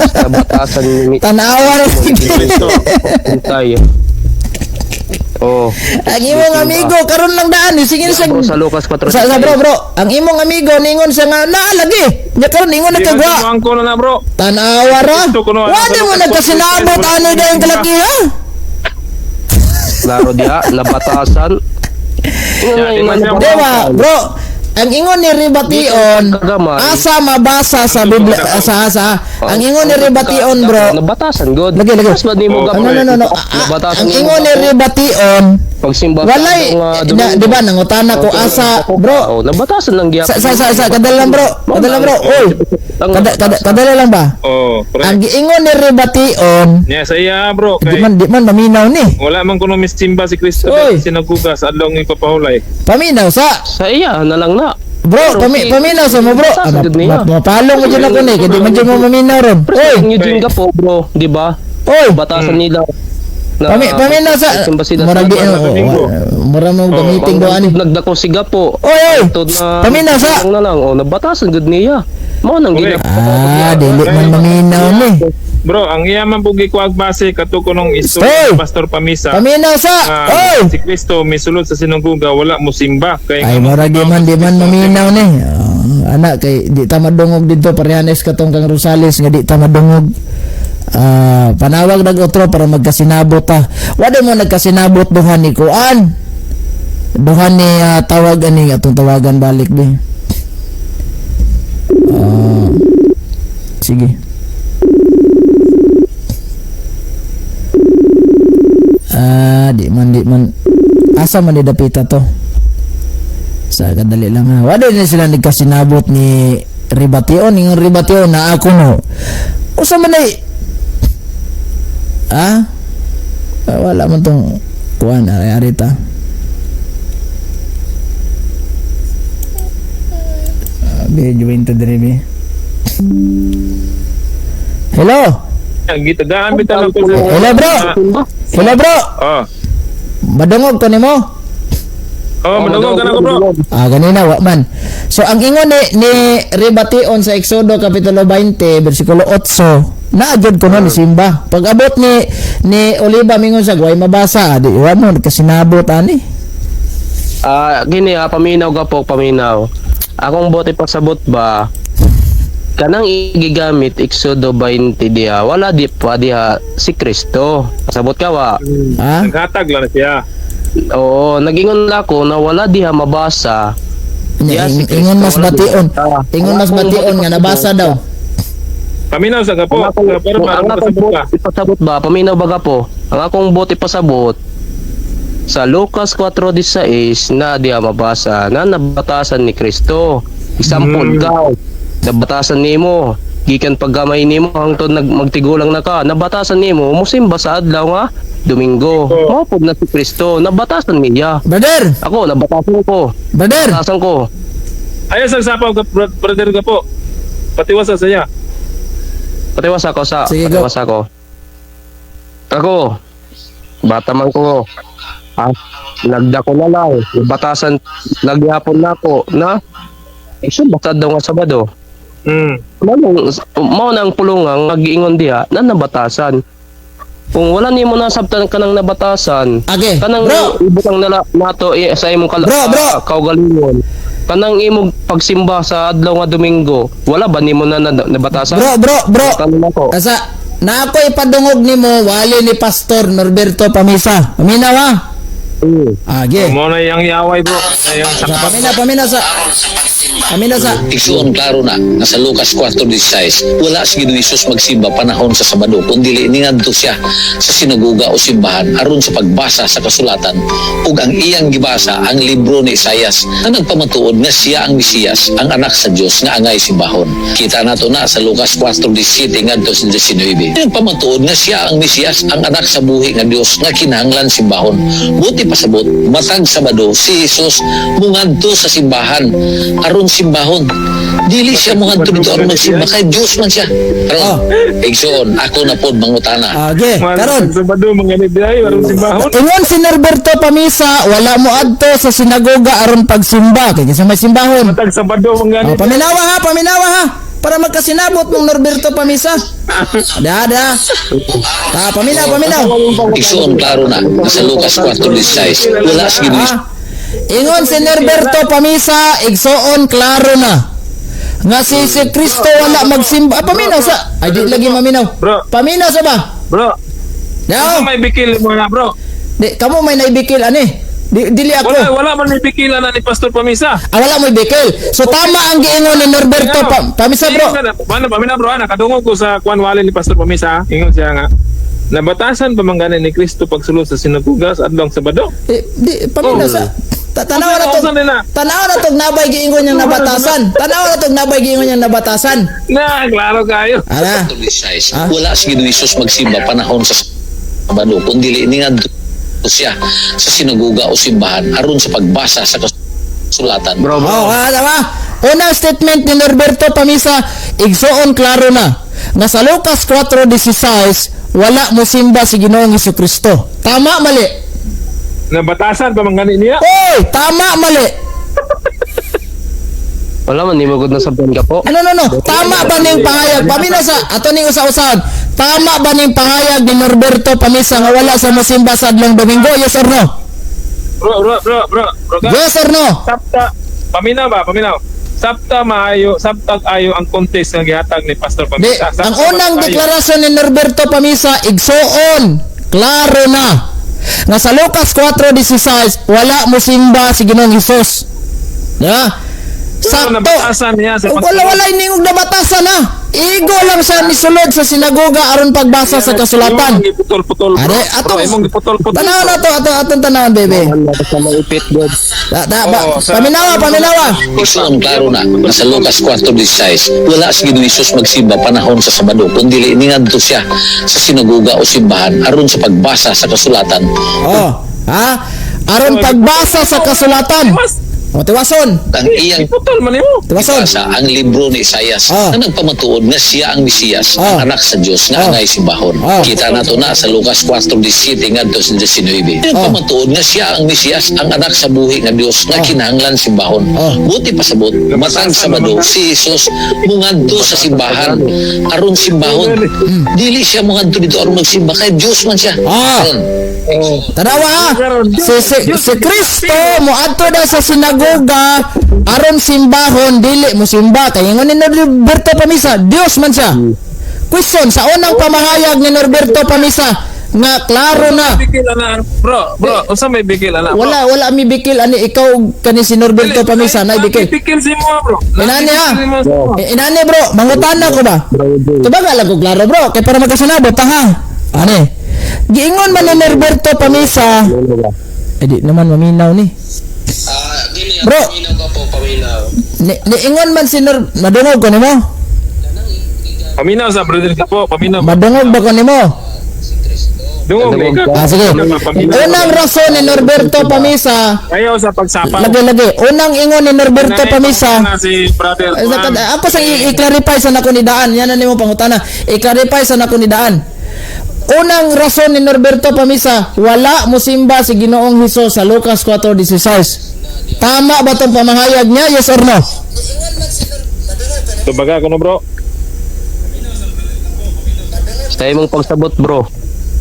Speaker 4: 4:16 na batasan ni
Speaker 2: Tanawa ra.
Speaker 4: Kristo. Hintay. Oh.
Speaker 2: Ang imong amigo karon lang daan sige sa
Speaker 4: Bro, sa Lucas 4.
Speaker 2: Sa bro bro, ang imong amigo ningon siya nga naa lagi. Nya karon ningon na
Speaker 1: Di
Speaker 2: kagwa.
Speaker 1: ba ang ko na na, bro.
Speaker 2: Tanawa ra.
Speaker 1: Gusto ko no, ano,
Speaker 2: Wa di mo
Speaker 1: sa Lucas
Speaker 2: nagkasinabot
Speaker 1: 4,
Speaker 2: ano dayon kalaki ha?
Speaker 4: Klaro diha, nabatasan. Ingon nga
Speaker 1: Ya, di
Speaker 4: ingon
Speaker 1: man siya-
Speaker 2: Di ba, bro? Ang ingon ni Ribation,
Speaker 4: Kagamay.
Speaker 2: asa mabasa sa Biblia, asa asa. Ang ingon ni Ribation, bro.
Speaker 4: Nabatasan god.
Speaker 2: Lagi, lagi.
Speaker 4: Mas ba nimo
Speaker 1: Oh,
Speaker 4: gapo?
Speaker 2: Ano, no, no, no.
Speaker 4: Nabatasan
Speaker 2: Ang
Speaker 4: nimo
Speaker 2: ingon ni
Speaker 4: gapo.
Speaker 2: Ribation,
Speaker 4: Pagsimba sa
Speaker 2: walay,
Speaker 4: adlaw nga
Speaker 2: na,
Speaker 4: Domingo.
Speaker 2: di ba, nangutana ko asa, bro.
Speaker 4: Oh, nabatasan lang gyapon.
Speaker 2: Sa, kadala lang, bro. Kadala, bro. Oy. Kadala lang ba?
Speaker 1: Oh,
Speaker 2: Ang
Speaker 1: correct.
Speaker 2: giingon ni Ribation,
Speaker 1: Nya sa iya, bro,
Speaker 2: di
Speaker 1: kay
Speaker 2: man, di man maminaw ni.
Speaker 1: wala man kuno misimba si Kristo
Speaker 2: Oy.
Speaker 1: sa sinaguga sa adlaw ng ipapahulay.
Speaker 2: Paminaw sa.
Speaker 4: Sa iya na lang na.
Speaker 2: Bro,
Speaker 4: Pero
Speaker 2: paminaw sa mo, bro. Ah,
Speaker 4: Batasan gud niya.
Speaker 2: mapalong mo dyan ako ni, kaya di man dyan mo maminaw ron.
Speaker 4: Pero
Speaker 2: Oy,
Speaker 4: sa Eugene ka po, bro, di ba?
Speaker 2: oy.
Speaker 4: Batasan nila. Na,
Speaker 2: Paminaw sa
Speaker 4: Simba sila sa
Speaker 2: murag di
Speaker 4: adlaw.
Speaker 2: oh,
Speaker 1: Domingo.
Speaker 2: murag mo gamitin do ani.
Speaker 4: Nagdako siga po.
Speaker 2: Oy, oy.
Speaker 4: Tod na
Speaker 2: Paminaw sa.
Speaker 4: lang na lang. Oh, nabatasan gud niya. Mao nang
Speaker 1: Okay.
Speaker 4: gina.
Speaker 2: Ah, dili man maminaw ni.
Speaker 1: Bro, ang iya man pugi ko base kato kunong
Speaker 2: Oy!
Speaker 1: istorya ni Pastor Pamisa.
Speaker 2: Paminaw sa.
Speaker 1: nga
Speaker 2: Oy.
Speaker 1: si Kristo misulod sa sinaguga wala mo simba kay
Speaker 2: Ay murag di man maminaw ni. Oh, anak kay di ta madungog didto parehanes katong kang Rosales nga di ta madungog. Ah, panawag nag otro para magkasinabot ta. Wala mo nagkasinabot duha ni kuan. Duha ni tawag ani atong tawagan balik bi. Ah, sige. Ah, di man asa man ni dapita to? Sa kadali lang ha. Wala din sila nagkasinabot ni Ribation. Yung Ribation na ako no. Usa man ay ah? Ah, wala man tong kuan ari arita. Ah, be join to diri be. Hello.
Speaker 1: Ang gitagaan bitaw lang ko.
Speaker 2: Hello, bro. Hello bro.
Speaker 1: Oh.
Speaker 2: Madungog ko nimo.
Speaker 1: Oh, madungog ka na ko, bro.
Speaker 2: Ah, ganina wa man. So ang ingon ni Ribation sa Exodo kapitulo 20 bersikulo 8, naa jud kuno ni Simba. Pag abot ni Oliva mingon sa way mabasa, di wa mo nagkasinabot ani.
Speaker 4: Ah, gini ah, paminaw ka po, paminaw. Akong bote pasabot ba? Kanang igigamit Exodo 20 diha, wala di pa diha si Kristo. Pasabot ka wa?
Speaker 2: Ha?
Speaker 1: Naghatag lang na siya.
Speaker 4: Oo, nagingon la ko na wala diha mabasa.
Speaker 2: Nya,
Speaker 4: Diha si Kristo,
Speaker 2: ingon mas
Speaker 4: wala
Speaker 2: bation.
Speaker 4: diha.
Speaker 2: Ingon mas
Speaker 4: Ang akong
Speaker 2: bation
Speaker 4: bote
Speaker 2: nga nabasa
Speaker 4: pasabot.
Speaker 2: daw.
Speaker 1: Paminaw sa ka po.
Speaker 4: Ang akong,
Speaker 1: Pero
Speaker 4: ang
Speaker 1: para
Speaker 4: akong
Speaker 1: pasabot ka.
Speaker 4: bote pasabot ba? Paminaw ba ka po? Ang akong bote pasabot sa Lucas 4:16 na diha mabasa na nabatasan ni Kristo. Example ka, nabatasan nimo gikan paggamay nimo hangtod nag magtigulang na ka, nabatasan nimo musimba sa adlaw nga Domingo.
Speaker 1: Oh.
Speaker 4: Mao pud na si Kristo, nabatasan niya.
Speaker 2: Brother,
Speaker 4: Ako nabatasan ko.
Speaker 2: brother.
Speaker 4: Nabatasan ko.
Speaker 1: Ayaw sa sapaw ka, brother ka po. Patiwasa sa iya.
Speaker 4: Patiwas ako sa
Speaker 2: Sige, go.
Speaker 4: patiwas ako. Ako. Bata man ko. Ah, nagdako na lang. Batasan nagyapon na ako na Isu basta daw nga Sabado. Mao na ang pulungang nagiingon diha na nabatasan. Kung wala nimo nasabtan kanang nabatasan,
Speaker 2: Okay,
Speaker 4: kanang
Speaker 2: bro.
Speaker 4: ibutang nala nato sa imong
Speaker 2: Bro, bro.
Speaker 4: kaugalingon. Kanang imong pagsimba sa adlaw nga Domingo, wala ba nimo na nabatasan?
Speaker 2: Bro, bro, bro.
Speaker 4: Tanong ako.
Speaker 2: Asa na ako ipadungog nimo wali ni Pastor Norberto Pamisa. Paminaw ha. Ah, ge.
Speaker 1: Mo na yang yaway, bro. Yung
Speaker 2: Sa paminaw, paminaw sa. Paminaw sa.
Speaker 3: Igsuon klaro na nga sa Lucas 4:16 wala si Ginoong Hesus magsimba panahon sa Sabado kundi ningadto siya sa sinagoga o simbahan aron sa pagbasa sa kasulatan ug ang iyang gibasa ang libro ni Isayas na nagpamatuod nga siya ang Mesiyas, ang anak sa Dios nga angay simbahon. Kita nato na sa Lucas 4:17 ngadto sa 19. Nagpamatuod nga siya ang Mesiyas, ang anak sa buhi nga Dios nga kinahanglan simbahon. Buti pasabot matag Sabado si Jesus mungadto sa simbahan aron simbahon. Dili siya mungadto dito aron magsimba kay Dios man siya. Karon, igsoon ako na pod mangutana.
Speaker 2: Ah, ge. Karon.
Speaker 1: Sabado mga ni aron simbahon.
Speaker 2: Ingon si Norberto Pamisa, wala mo adto sa sinagoga aron pagsimba kay sa may simbahon.
Speaker 1: Matag Sabado mga ni.
Speaker 2: Oh, paminawa ha, paminawa ha. Para magkasinabot mong Norberto Pamisa. Da, da. Ah, paminaw, paminaw.
Speaker 3: Igsuon, klaro na nga sa Lucas 4:16 wala si Ginoong
Speaker 2: Ah, ingon si Norberto Pamisa, igsoon, klaro na nga si Kristo wala magsimba. Ah, paminaw sa. Ay, di lagi maminaw.
Speaker 1: Bro.
Speaker 2: Paminaw sa ba?
Speaker 1: Bro,
Speaker 2: Daw.
Speaker 1: may bikil mo na, bro.
Speaker 2: Di, kamo may naibikil ani. Di, dili ako.
Speaker 1: Wala, wala man may bikilan na ni Pastor Pamisa.
Speaker 2: Ah, wala mo'y bikil. So tama ang giingon ni Norberto Pamisa, bro.
Speaker 1: Ano, pamina, bro, nakadungog ko sa kwan wali ni Pastor Pamisa. Ingon siya nga, nabatasan pa man gani ni Kristo pagsulod sa sinagoga sa adlong Sabado.
Speaker 2: Eh, di, paminaw
Speaker 1: Oh.
Speaker 2: sa. Tanawa na to.
Speaker 1: Usa nila.
Speaker 2: Tanawa na tong nabay giingon niyang nabatasan. Tanawa na tong nabay giingon niyang nabatasan.
Speaker 1: Na, klaro kayo.
Speaker 2: Ala.
Speaker 3: 4:16
Speaker 2: Ah?
Speaker 3: wala si Ginoong Hesus magsimba panahon sa Sabado, kundi ningadto siya sa sinagoga o simbahan aron sa pagbasa sa kasulatan.
Speaker 4: Bro, bro.
Speaker 2: Oh, ah, tama. Unang statement ni Norberto Pamisa, igsoon, klaro na nga sa Lucas 4:16 wala mo simba si Ginoong Kristo. Tama, mali?
Speaker 1: Nabatasan pa man gani niya.
Speaker 2: Oy, tama, mali?
Speaker 4: Wala man nimo gud na sabon ka po.
Speaker 2: Ano, no, no. Tama ba ning pahayag? Pamina sa ato ning usa-usahan. Tama ba ning pahayag ni Norberto Pamisa nga wala sa mosimba sa adlong Domingo? Yes or no?
Speaker 1: Bro, bro, bro, bro, bro. Ka,
Speaker 2: Yes or no?
Speaker 1: Sabta, paminaw ba, paminaw. Sabta maayo, sabtag ayo ang contest nga gihatag ni Pastor
Speaker 2: Di,
Speaker 1: Pamisa. Sabta
Speaker 2: ang unang
Speaker 1: maayo.
Speaker 2: deklarasyon ni Norberto Pamisa, igsoon, klaro na nga sa Lucas 4:16 wala mosimba si Ginoong Hesus. Di ba?
Speaker 1: Pero
Speaker 2: Sakto.
Speaker 1: nabatasan niya sa
Speaker 2: Wala, wala iningog nabatasan ha. Igo lang siya nisulod sa sinagoga aron pagbasa sa kasulatan.
Speaker 1: Imong giputol-putol, bro.
Speaker 2: Are, atong
Speaker 1: Bro, imong giputol-putol.
Speaker 2: Tanaw na to, ato atong tanawon, bebe.
Speaker 4: Wala ka sa maipit god.
Speaker 2: Da, da, ba,
Speaker 1: Oo,
Speaker 2: paminawa, paminawa.
Speaker 3: Igsoon, klaro na nga sa Lucas 4:16 wala si Ginoong Hesus magsimba panahon sa Sabado, kundi ningadto siya sa sinagoga o simbahan aron sa pagbasa sa kasulatan.
Speaker 2: Oh, ha? Aron pagbasa sa kasulatan.
Speaker 1: Mas,
Speaker 2: O, tiwason.
Speaker 3: Ang iyang
Speaker 1: giputol man nimo.
Speaker 2: Tiwason.
Speaker 3: gibasa ang libro ni Isaias
Speaker 2: Ah.
Speaker 3: na nagpamatuod nga siya ang Mesiyas, ang anak sa Dios nga angay simbahon. Kita nato na sa Lucas 4:17 ngadto sa 19. Nagpamatuod nga siya ang Mesiyas, ang anak sa buhi nga Dios nga kinahanglan simbahon. Buti pasabot, matag Sabado si Jesus mungadto sa simbahan aron simbahon. Dili siya mungadto dito aron magsimba kay Dios man siya. Aron.
Speaker 2: Tanawa ha. Si Kristo moadto daw sa sinagoga aron simbahon, dili mo simba kay ingon ni Norberto Pamisa, Dios man siya. Question sa unang pamahayag ni Norberto Pamisa nga klaro na
Speaker 1: Bikil ana, bro, bro, unsa may bikil ana? Bro?
Speaker 2: Wala, wala mi bikil ani, ikaw kani si Norberto Pamisa na bikil.
Speaker 1: Bikil si mo, bro.
Speaker 2: Inani ha.
Speaker 1: Bikil mo, bro.
Speaker 2: Eh, inani bro, mangutana ko ba? Tubaga lang ko klaro, bro, kay para magkasinabot ta ha. Ani. Giingon man ni Norberto Pamisa. Eh di naman maminaw ni.
Speaker 4: Ah, dili
Speaker 2: Bro.
Speaker 4: paminaw ka po, paminaw.
Speaker 2: Ni, niingon man si Nor, madungog ko nimo.
Speaker 1: Paminaw sa brother ka po, paminaw.
Speaker 2: Madungog ba ko nimo?
Speaker 1: Dungog ni ka.
Speaker 2: Ah, sige.
Speaker 1: Paminaw.
Speaker 2: Unang rason ni Norberto Pamisa,
Speaker 1: Ayaw sa pagsapaw.
Speaker 2: lagi lagi. Unang ingon ni Norberto
Speaker 1: Nanay,
Speaker 2: Pamisa,
Speaker 1: pangutana si brother.
Speaker 2: Eh, ako sa i-clarify sa nako ni daan. Yan na nimo pangutana. I-clarify sa nako ni daan. Unang rason ni Norberto Pamisa, wala mosimba si Ginoong Hesus sa Lucas 4:16. Tama ba tong pamahayag niya? Yes or no?
Speaker 1: Tubaga ko no, bro.
Speaker 4: Sa imong pagsabot, bro.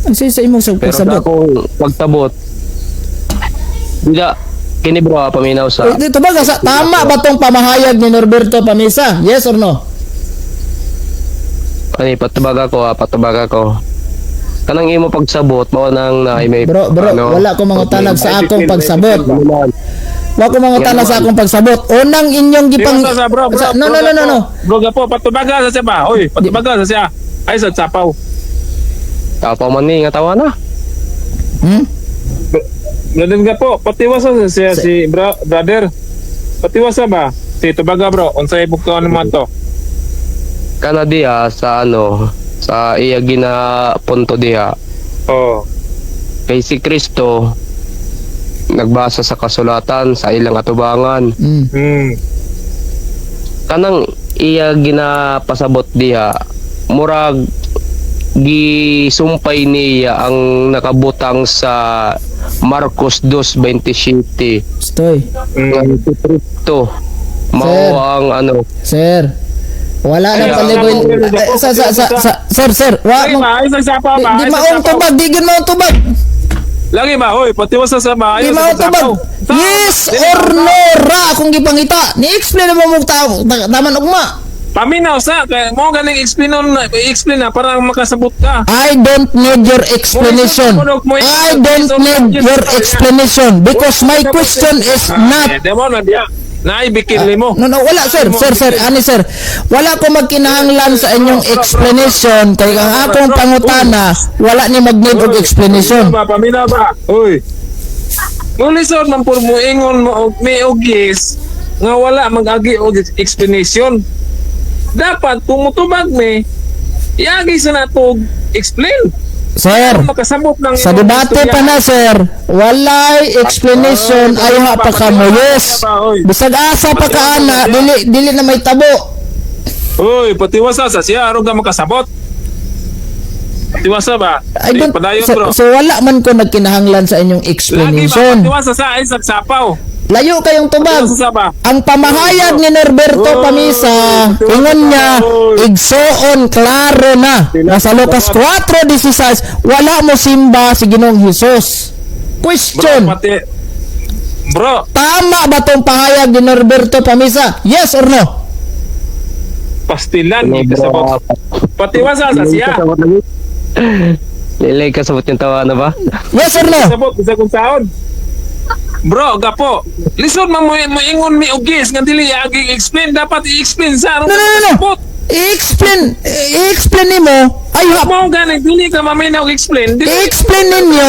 Speaker 2: Ang sa imong sa
Speaker 4: Pero sa
Speaker 2: pagsabot.
Speaker 4: akong pagtabot, bila kini bro, ah, paminaw sa.
Speaker 2: Eh, tubaga sa tama ba tong pamahayag ni Norberto Pamisa? Yes or no?
Speaker 4: Ani patubaga ko, ah, patubaga ko. Kanang imo pagsabot mao nang na may
Speaker 2: Bro, bro,
Speaker 4: ano,
Speaker 2: wala ko mangutanag sa akong pagsabot. Wala ko mangutanag sa akong pagsabot. Unang inyong gipang
Speaker 1: Di sa bro, bro.
Speaker 2: No, no, no, no, no.
Speaker 1: Bro, gapo, patubaga sa siya ba? Oy, patubaga sa siya. Ay, sa sapaw.
Speaker 4: Tapaw man ni nga tawa na.
Speaker 1: Brother nga po, patiwasa sa siya si bro, brother. Patiwasa ba? Si tubaga, bro, unsay bukaon mo to?
Speaker 4: Kana diha sa ano sa iya gina punto diha
Speaker 1: Oh.
Speaker 4: kay si Kristo nagbasa sa kasulatan sa ilang atubangan. Kanang iya ginapasabot diha murag gisumpay niya ang nakabutang sa Marcos 2:27
Speaker 2: Stoy.
Speaker 4: nga si Kristo mao
Speaker 2: Sir.
Speaker 4: ang ano.
Speaker 2: Sir. Wala na paligoy. Sa sir, sir, wa
Speaker 1: Lagi
Speaker 2: mo
Speaker 1: ba? Ay sa sapaw ba?
Speaker 2: di maong tubag, di gyud maong tubag.
Speaker 1: Lagi ba? Hoy, patiwasa sa ba?
Speaker 2: Di maong tubag. Yes or no ra akong gipangita. Ni-explain mo mo taman ugma.
Speaker 1: Paminaw sa kay mo ganing explain on explain na para makasabot ka.
Speaker 2: I don't need your explanation. I don't need your explanation because my question is not
Speaker 1: Eh, mo na diya. Naibikil mo.
Speaker 2: No, no, wala, sir, sir, sir, ani sir. Wala ko magkinahanglan sa inyong explanation kay ang akong pangutana wala ni mag-need og explanation.
Speaker 1: Ba paminaw ba? Hoy. Mulisod man pud mo ingon mo og may og yes nga wala mag-agi og explanation. Dapat kung mutubag mi, iagi sa nato og explain.
Speaker 2: Sir,
Speaker 1: Makasabot ng
Speaker 2: sa debate pa na, sir, walay explanation ay ha pa ka mo yes. Bisag asa pa ka ana, dili dili na may tabo.
Speaker 1: Hoy, patiwasa sa siya aron ka makasabot. Patiwasa ba?
Speaker 2: I don't,
Speaker 1: Padayon,
Speaker 2: so,
Speaker 1: bro.
Speaker 2: so wala man ko nagkinahanglan sa inyong
Speaker 1: Lagi ba
Speaker 2: explanation.
Speaker 1: patiwasa sa isang sapaw?
Speaker 2: Layo kayong tubag.
Speaker 1: Patiwasa sa ba?
Speaker 2: Ang pamahayag ni Norberto Pamisa, ingon niya, igsoon klaro na. Nasa Lucas 4:16, wala mo simba si Ginoong Hesus.
Speaker 1: Bro,
Speaker 2: Question,
Speaker 1: pati Bro,
Speaker 2: tama ba tong pahayag ni Norberto Pamisa? Yes or no?
Speaker 1: pastilan
Speaker 4: Ano,
Speaker 1: di kasabot. Patiwasa sa siya.
Speaker 4: Lilay kasabot yung tawa na ba?
Speaker 2: Yes or no?
Speaker 1: Kasabot bisa kung saon. Bro, gapo. Lisod man mo moingon mi og yes nga dili agi explain, dapat i-explain sa aron
Speaker 2: No, no, no, no.
Speaker 1: kasabot.
Speaker 2: I-explain, i-explain nimo, ay ha,
Speaker 1: Mo gani dili ka maminaw explain. Dili
Speaker 2: i-explain ninyo,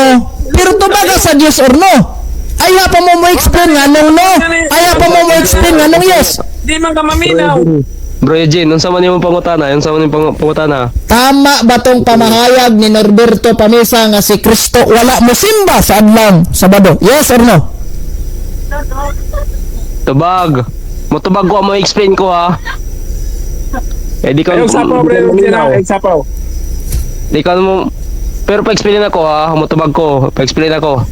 Speaker 2: pero tubaga sa yes or no. Ay ha pa mo mo explain nga nung no, ay ha pa mo mo explain nga nung yes.
Speaker 1: Di man ka maminaw.
Speaker 4: Bro Eugene, unsa man imong pangutana? Unsa man imong pangutana?
Speaker 2: Tama ba tong pamahayag ni Norberto Pamisa nga si Kristo wala mo simba sa adlong Sabado? Yes or no?
Speaker 4: Tubag. Mutubag ko mo explain ko ha. Eh di ka
Speaker 1: Ayong sapaw bro,
Speaker 4: di ka
Speaker 1: ay sapaw.
Speaker 4: Di ka mo pero pa-explain ako ha, mutubag ko, pa-explain ako.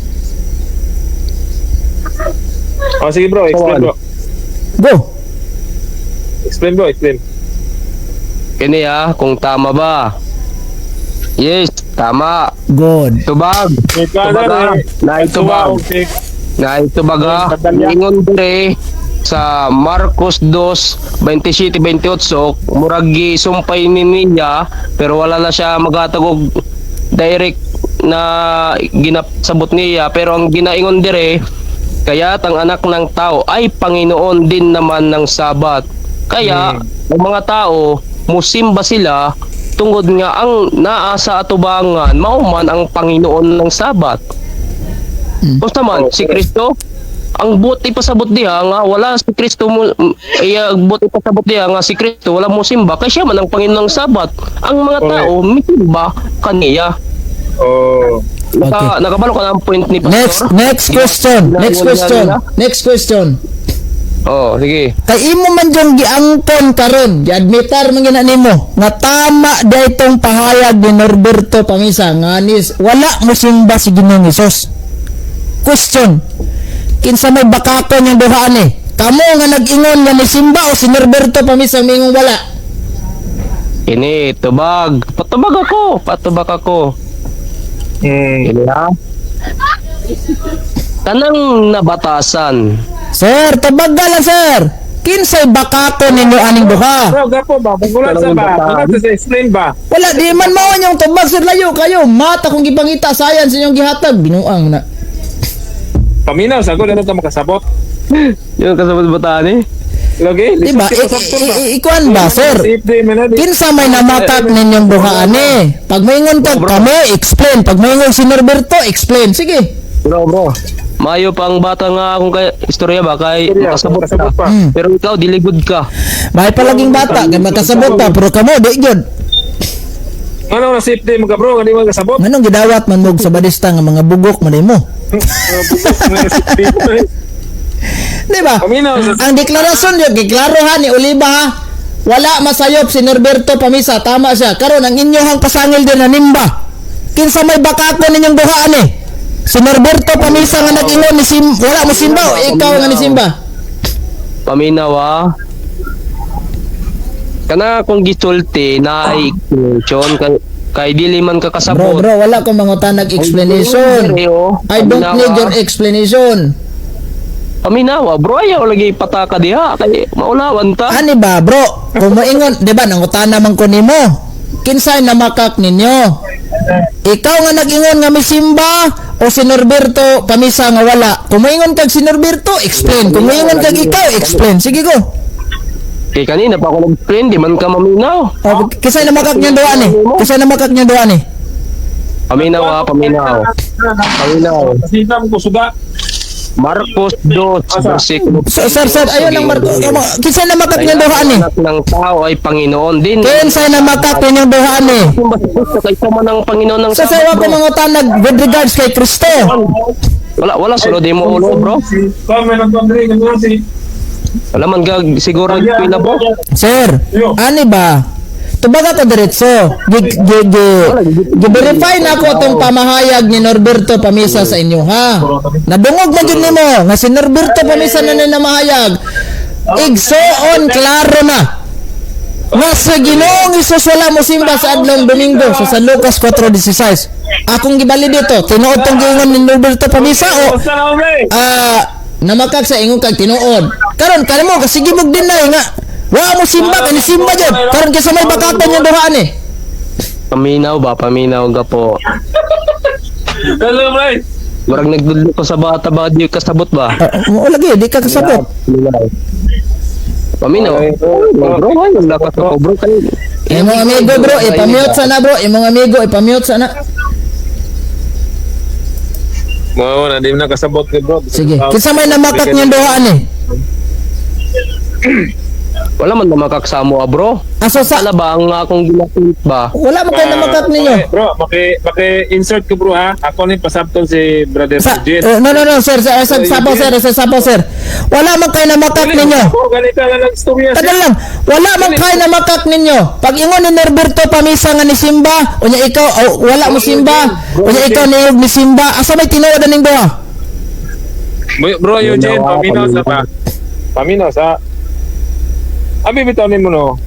Speaker 1: Oh, sige bro, explain bro.
Speaker 2: Go.
Speaker 1: Explain bro, explain.
Speaker 4: Kini ha, kung tama ba? Yes, tama.
Speaker 2: Good.
Speaker 4: Tubag. Tubag ha. Naitubag. Naitubag ha. Ingon dire sa Marcos 2:27-28 murag gisumpay ni niya pero wala na siya magatag og direct na ginasabot niya, pero ang ginaingon dire, kaya't ang anak ng tao ay Panginoon din naman ng Sabat. Kaya ang mga tao musimba sila tungod nga ang naa sa atubangan mao man ang Panginoon ng Sabat. Basta man si Kristo ang buti pasabot diha nga wala si Kristo mo iya buti pasabot diha nga si Kristo wala mo simba kay siya man ang Panginoon ng Sabat. Ang mga tao misimba kaniya.
Speaker 1: Oh.
Speaker 4: Naka, nakabalo ka na ang point ni Pastor?
Speaker 2: Next next question. Next question. Next question.
Speaker 4: Oh, sige.
Speaker 2: Kay imo man yung giangkon karon, giadmitar man gina nimo nga tama daytong pahayag ni Norberto Pamisa nga nis wala mo simba si Ginoong Hesus. Question. Kinsa may bakakon yung duha ni? Kamo nga nag-ingon nga ni simba o si Norberto Pamisa mingon wala?
Speaker 4: Ini tubag. Patubag ako, patubag ako. Ini ha. Tanang nabatasan.
Speaker 2: Sir, tabaga lang sir. Kinsay bakakon ninyo aning duha?
Speaker 1: Bro, gapo ba? Pagulat sa ba? Pagulat sa explain ba?
Speaker 2: Wala di man mao inyong tubag sir, layo kayo. Mata kung gipangita science inyong gihatag binuang na.
Speaker 1: Paminaw sa ko, ka makasabot.
Speaker 4: Yung kasabot bataan eh.
Speaker 1: Lagi,
Speaker 2: Di ba? Ikuan ba, sir? Kinsa may namatak ninyong duha ani? Pag maingon ka kami, explain. Pag maingon si Norberto, explain. Sige.
Speaker 4: Bro, bro. Mayo pang bata nga akong kay istorya ba kay makasabot ka.
Speaker 1: pa.
Speaker 4: Pero ikaw diligod ka.
Speaker 2: Bahay pa laging bata, kay makasabot pa pero kamo di gyud.
Speaker 1: Ano na safety mo ka bro, nga di mo kasabot.
Speaker 2: Nganong gidawat man mo sa badista nga mga bugok man mo? Di ba?
Speaker 1: Paminaw sa
Speaker 2: Ang deklarasyon yun, giklaro ha ni Oliva ha. Wala masayop si Norberto Pamisa, tama siya. Karon ang inyohang pasangil din na nimba. Kinsa may bakako ninyong duha ani? Si Norberto Pamisa nga nag-ingon ni Sim, wala mo simba o ikaw nga ni simba.
Speaker 4: Paminaw ha. Kana kung gisulti na explanation kay kay dili man ka
Speaker 2: Bro,
Speaker 4: kasabot.
Speaker 2: bro, wala ko mangutanag explanation.
Speaker 4: Ay, oh.
Speaker 2: I don't need your explanation.
Speaker 4: Paminawa, bro, ayaw lagi pataka diha kay maulawan ta.
Speaker 2: Ani ba, bro? Kung moingon, di ba, nangutana man ko nimo. Kinsay namakak ninyo? Ikaw nga nag-ingon nga misimba o si Norberto Pamisa nga wala? Kung moingon kag si Norberto, explain. Kung moingon kag ikaw, explain. Sige go.
Speaker 4: Kay kanina pa ako nag-explain, di man ka maminaw.
Speaker 2: O, kinsay namakak niyang duwa ni? Kinsay namakak niyang duwa ni?
Speaker 4: Paminaw ha, paminaw. Paminaw.
Speaker 1: Pasita mo ko suga.
Speaker 4: Marcos 2, versikulo.
Speaker 2: So, sir, sir, ayun ang Marco. Kinsay namakak niyang duha ni?
Speaker 4: Anak ng tao ay Panginoon din.
Speaker 2: Kinsay namakak ninyong duha ni?
Speaker 4: Kaysa man ang Panginoon ng
Speaker 2: Sa sawa ko mangutanag with regards kay Kristo.
Speaker 4: Wala, wala, sulod mo ulo, bro.
Speaker 1: Si Carmen ang Andre ganun si
Speaker 4: Wala man gag siguro pila, bro.
Speaker 2: Sir, ani ba? Tubaga ko diretso. Gi gi gi, gi-verify na ako tong pamahayag ni Norberto Pamisa sa inyo, ha. Nadungog man jud nimo nga si Norberto Pamisa na ni namahayag. Igsoon klaro na. Nga sa Ginoong Hesus wala mo simba sa adlong Domingo sa San Lucas 4:16. Akong gibali dito, tinuod tong giingon ni Norberto Pamisa o
Speaker 1: Basta na pre.
Speaker 2: Namakak sa ingon kag tinuod. Karon kanimo kasi gibog din na eh, nga wa mo simba kay ni simba jud. Karon kaysa may bakatan yung duhaan eh.
Speaker 4: Paminaw ba? Paminaw ga po.
Speaker 1: Hello pre.
Speaker 4: Murag nagdudlo ko sa bata ba di kasabot ba?
Speaker 2: Mo lagi di ka kasabot.
Speaker 4: Paminaw. Bro, ay, ang lakas ako, bro. Kay
Speaker 2: Imong amigo bro, ipamute sana bro, imong amigo ipamute sana.
Speaker 1: Mo na di mo na kasabot ni bro.
Speaker 2: Sige. Kinsa may namakak niyang duhaan eh?
Speaker 4: Wala man na makaksamo, ah, bro.
Speaker 2: Aso sa
Speaker 4: Wala ba ang akong ginapit ba?
Speaker 2: wala man kayo namakak ninyo.
Speaker 1: Bro, maki insert ko bro ha. Ako ni pasabton si Brother
Speaker 2: Sa,
Speaker 1: Eugene.
Speaker 2: no no no sir, sir, sir, sapo sir, sir, sapo sir. Wala man kayo namakak ninyo.
Speaker 1: Ako ganito na lang istorya.
Speaker 2: Tagal lang. Wala man kayo namakak ninyo. Pag ingon ni Norberto Pamisa nga ni Simba, unya ikaw oh, wala mo Simba, unya ikaw ni ni Simba, asa may tinuod aning duha?
Speaker 1: Bro Eugene, paminaw sa pa. Paminaw sa. Abi bitaw nimo no.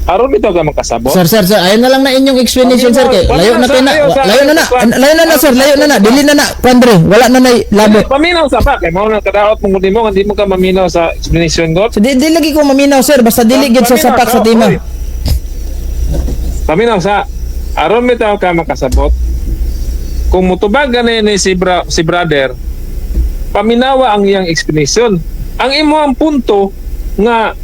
Speaker 1: Aron bitaw ka makasabot.
Speaker 2: Sir, sir, sir, ayun na lang na inyong explanation, sir, kay layo na kay na, layo na na, layo na na, sir, layo na na, dili na na, Pandre, wala na na labot.
Speaker 1: Paminaw sa pa kay mao nang kadaot mo nimo nga di mo ka maminaw sa explanation god.
Speaker 2: So, di lagi ko maminaw, sir, basta dili gid sa sapak sa tema.
Speaker 1: Paminaw sa aron bitaw ka makasabot. Kung mutubag gani ni si, si brother, paminawa ang iyang explanation. Ang imo ang punto nga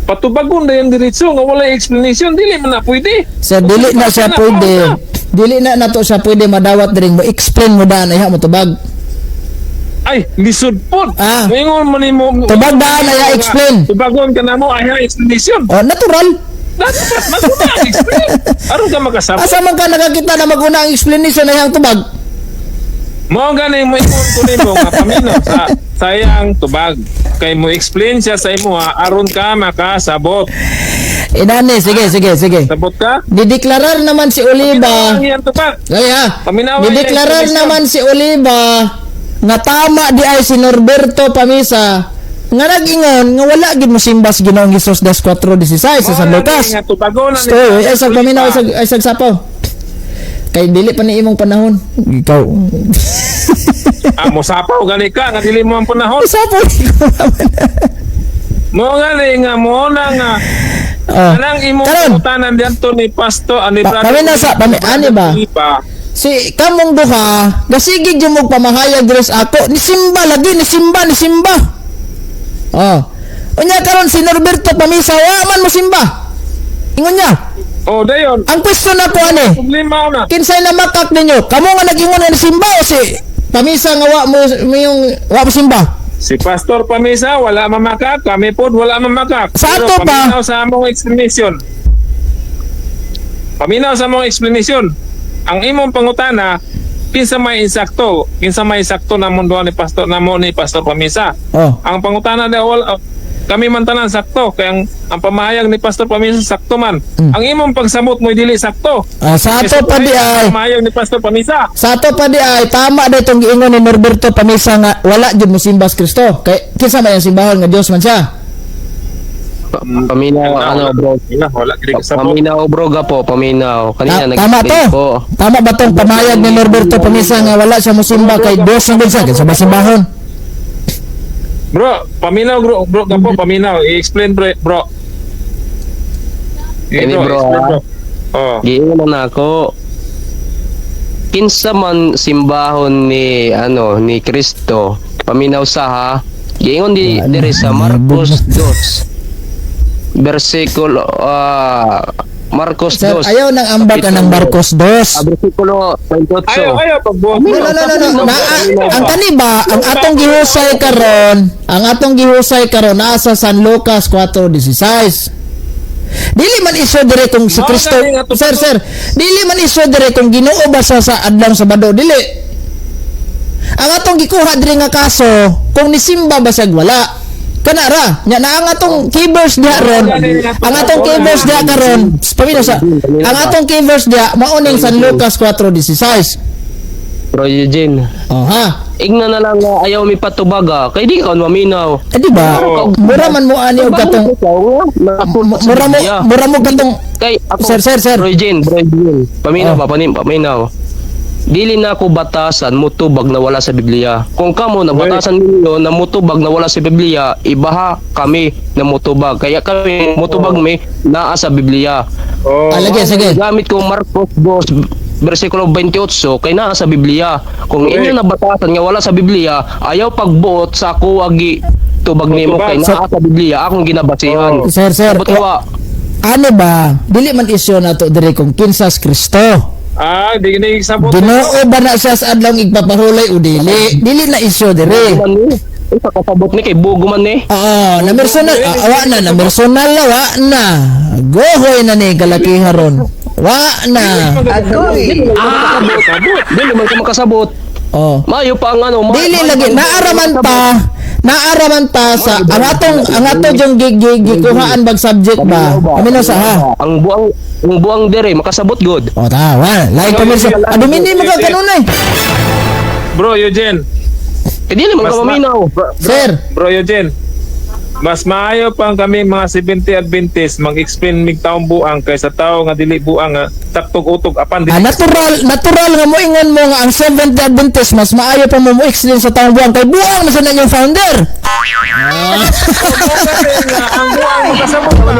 Speaker 1: patubagon na yung diretso nga walay explanation dili man na pwede.
Speaker 2: Sir, dili na siya pwede. Dili na nato siya pwede madawat diri mo explain mo daan ay mo tubag.
Speaker 1: Ay, lisod pod.
Speaker 2: Ah.
Speaker 1: Moingon mo nimo.
Speaker 2: Tubag daan ay explain.
Speaker 1: Tubagon ka na mo ay explanation.
Speaker 2: Oh, natural.
Speaker 1: Dapat maguna ang explain. Aron ka makasabot.
Speaker 2: Asa man ka nakakita na maguna ang explanation ay ang tubag?
Speaker 1: Mao gani mo ingon ko nimo nga paminaw sa sayang tubag. Kay mo explain siya sa imo ha, aron ka makasabot.
Speaker 2: Inani, sige, sige, sige.
Speaker 1: Sabot ka?
Speaker 2: Dideklarar naman si Oliva.
Speaker 1: Ang iyang tubag.
Speaker 2: Ay ha.
Speaker 1: Paminawa
Speaker 2: Dideklarar
Speaker 1: niya,
Speaker 2: naman si Oliva nga tama di ay si Norberto Pamisa nga nag-ingon nga wala gid mo simba si Ginoong Hesus das 4:16 sa San Lucas.
Speaker 1: Nga tubagon na ni-
Speaker 2: Stoy, ay sag paminaw ay sag sapaw. Kay dili pa ni imong panahon. Ikaw.
Speaker 1: Ah, mosapaw gani ka nga dili mo ang panahon.
Speaker 2: Sapaw di ko naman.
Speaker 1: Mo gani nga mo na nga
Speaker 2: Oh.
Speaker 1: anang imong
Speaker 2: Karon.
Speaker 1: pangutanan diadto ni Pasto ani
Speaker 2: Paminaw sa ani ba?
Speaker 1: Oliva.
Speaker 2: Si kamong duha, gasigig jud mo pamahayag diri sa ako, ni Simba lagi ni Simba ni Simba. Oh. Unya karon si Norberto Pamisa wa man mo simba. Ingon niya.
Speaker 1: Oh, dayon.
Speaker 2: Ang question nako ani,
Speaker 1: Problema na.
Speaker 2: kinsay na makak ninyo? Kamo nga nag-ingon nga ni Simba o si Pamisa nga wa mo mo yung wa mo simba?
Speaker 1: Si Pastor Pamisa wala mamakak, kami pod wala mamakak.
Speaker 2: Sa
Speaker 1: Pero
Speaker 2: ato pa?
Speaker 1: Paminaw sa among explanation. Paminaw sa among explanation. Ang imong pangutana kinsa may insakto, kinsa may sakto na mundo ni Pastor namo ni Pastor Pamisa.
Speaker 2: Oh.
Speaker 1: Ang pangutana na wala kami man tanan sakto kay ang pamahayag ni Pastor Pamisa sakto man. Ang imong pagsamot mo dili sakto.
Speaker 2: Ah, sa ato pa di ay
Speaker 1: Pamahayag ni Pastor Pamisa.
Speaker 2: Sa ato pa di ay tama da itong giingon ni Norberto Pamisa nga wala jud mo simba si Kristo. Kay kinsa may ang simbahon nga Dios man siya.
Speaker 4: Paminaw, ano, bro.
Speaker 1: Wala, wala gid kasabot.
Speaker 4: Paminaw, bro, gapo, paminaw. Kanina
Speaker 2: Tama to.
Speaker 4: nag-explain ko.
Speaker 2: Tama ba tong pamayag ni Norberto Pamisa nga wala siya musimba kay Dios na gud siya kay sa basimbahon?
Speaker 1: Bro, paminaw, bro, bro, gapo, paminaw. I-explain, bro, bro.
Speaker 4: Ini, bro,
Speaker 1: explain,
Speaker 4: ah.
Speaker 1: bro. Oh.
Speaker 4: Giingon na ako. Kinsa man simbahon ni ano ni Kristo, paminaw sa ha. Giingon di
Speaker 2: Wala na,
Speaker 4: diri sa Marcos 2. Versikulo Marcos
Speaker 2: Sir,
Speaker 4: 2.
Speaker 2: ayaw nang ambak ka ng Marcos 2.
Speaker 4: Versikulo 28.
Speaker 1: Ayaw, ayaw, pagbuhat.
Speaker 2: No, no, no, no, no. Na, ang kani ba, ang atong gihusay karon, ang atong gihusay karon naa sa San Lucas 4:16. Dili man isyo dire kung si Kristo, sir, sir, dili man isyo dire kung Ginoo ba siya sa adlaw Sabado, dili. Ang atong gikuha diri nga kaso, kung nisimba ba siya wala. Kana ra, nya na ang atong key verse diha ron, ang atong key verse diha karon, pamina sa, ang atong key verse diha mao ning San Lucas 4:16.
Speaker 4: Bro Eugene.
Speaker 2: Oh ha.
Speaker 4: Igna na lang nga ayaw mi patubaga kay di ka maminaw.
Speaker 2: Eh di ba? Mura man mo ani og katong mura mo katong
Speaker 4: Kay ako,
Speaker 2: Sir, sir, sir.
Speaker 4: Bro Eugene, bro Eugene. Paminaw
Speaker 2: Oh.
Speaker 4: ba paminaw. Dili na ako batasan mutubag na wala sa Biblia. Kung kamo na batasan ninyo na mutubag na wala sa Biblia, ibaha kami na mutubag. Kaya kami mutubag mi naa sa Biblia.
Speaker 1: Oh.
Speaker 2: Ah, lagi, sige.
Speaker 4: Gamit ko Marcos 2 versikulo 28 kay naa sa Biblia. Kung
Speaker 1: Correct.
Speaker 4: inyo nabatasan nga wala sa Biblia, ayaw pagbuot sa ako agi tubag nimo kay naa sa Biblia akong ginabasihan.
Speaker 1: Oh.
Speaker 2: Sir, sir.
Speaker 4: Sabot wa.
Speaker 2: Ano ba? Dili man isyo nato diri kung kinsas Kristo.
Speaker 1: Ah, di gini sabot.
Speaker 2: Ginoo ba na siya sa adlaw igpapahulay o dili? Dili na isyo diri.
Speaker 4: Man ni. Ay, pakasabot ni kay bugo man ni.
Speaker 2: Oo, na personal, wa na, na personal na, wa na. Gohoy na ni kalakiha ron. Wa na.
Speaker 5: Agoy.
Speaker 1: Sabot.
Speaker 4: Dili man ka makasabot.
Speaker 2: Oh.
Speaker 4: Mayo pa ang ano,
Speaker 2: Dili lagi naaraman ta, naaraman ta sa ang atong yung gikuhaan bag subject ba. Amino sa ha.
Speaker 4: Ang buang dire makasabot god.
Speaker 2: O ta, wa, lain pa mirsa. Adumini mo ka kanunay.
Speaker 1: Bro, Eugene.
Speaker 4: Eh, dili man ka
Speaker 1: Mas ma-
Speaker 4: maminaw.
Speaker 2: Sir,
Speaker 1: Bro Eugene. Mas maayo pang kami mga 70 Adventist mag-explain mig taong buang kaysa tao nga dili buang nga taktog utog apan dili.
Speaker 2: Natural natural nga moingon mo nga ang Seventh Day Adventist mas maayo pa mo mo explain sa taong buang kay buang na sa inyong founder.
Speaker 1: Ang buang makasabot ba?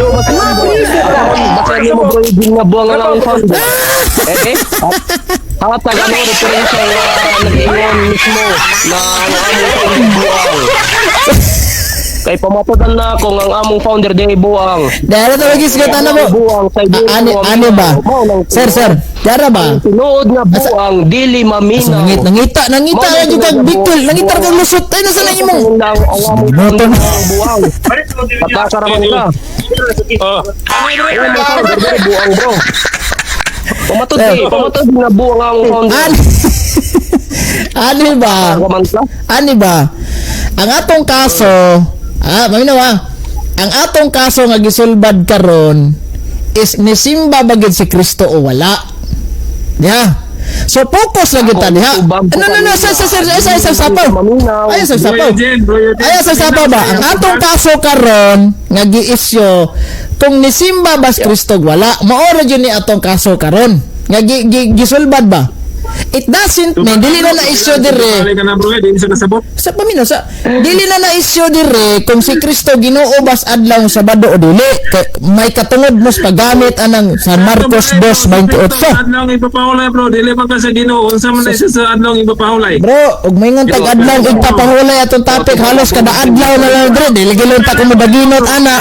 Speaker 4: Basta nimo bro Eugene nga buang ang among founder. Eh, eh. Hatag ano referensya nga nag-ingon mismo na ang among founder buang. Kay pamatudan na ako nga ang among founder dili buang.
Speaker 2: Dahil ito lagi ana mo.
Speaker 4: Buang kay dili
Speaker 2: Ani
Speaker 4: mo
Speaker 2: ani ba?
Speaker 4: maminaw. Mao nang
Speaker 2: Sir, sir, dara ba?
Speaker 4: Tinuod nga buang dili maminaw.
Speaker 2: Nangit, nangita, nangita
Speaker 4: Mao
Speaker 2: na jud kag
Speaker 4: nang
Speaker 2: bikol, nangita kag lusot. Ay nasa na imong.
Speaker 4: Ang among
Speaker 2: Motor.
Speaker 4: founder ang buang. Pataka ra man ka.
Speaker 1: Oh.
Speaker 4: Ang among founder dili buang bro. Pamatod
Speaker 2: Sir.
Speaker 4: eh, pamatod nga buang ang among founder.
Speaker 2: Ani Ani ba?
Speaker 4: Wa man ka.
Speaker 2: Ani ba? Ang atong kaso, maminaw ang atong kaso nga gisulbad karon is nisimba ba gid si Kristo o wala? Yeah. So focus na kita diha. No, no, no, sa sa sa sa sa sapaw. Ay sa
Speaker 1: Bro
Speaker 2: sapaw.
Speaker 1: Eugene, bro Eugene.
Speaker 2: Ay sa sapaw ba? Ang atong kaso karon nga giisyo kung nisimba ba si Kristo wala, mao ra jud ni atong kaso karon nga gisulbad ba? It doesn't mean dili na na issue dire.
Speaker 1: Balik ka na bro, dili sa kasabot.
Speaker 2: Sa pamino sa dili na na issue dire kung si Kristo Ginoo bas adlaw Sabado o dili. Kay, may katungod mo sa paggamit anang San Marcos 2:28.
Speaker 1: Adlaw ipapahulay bro, dili pa ka sa Ginoo, unsa man na siya sa adlaw ipapahulay.
Speaker 2: Bro, ug maingon tag adlaw igpapahulay atong topic halos kada adlaw na lang dre dili gilon ta kumudaginot ana.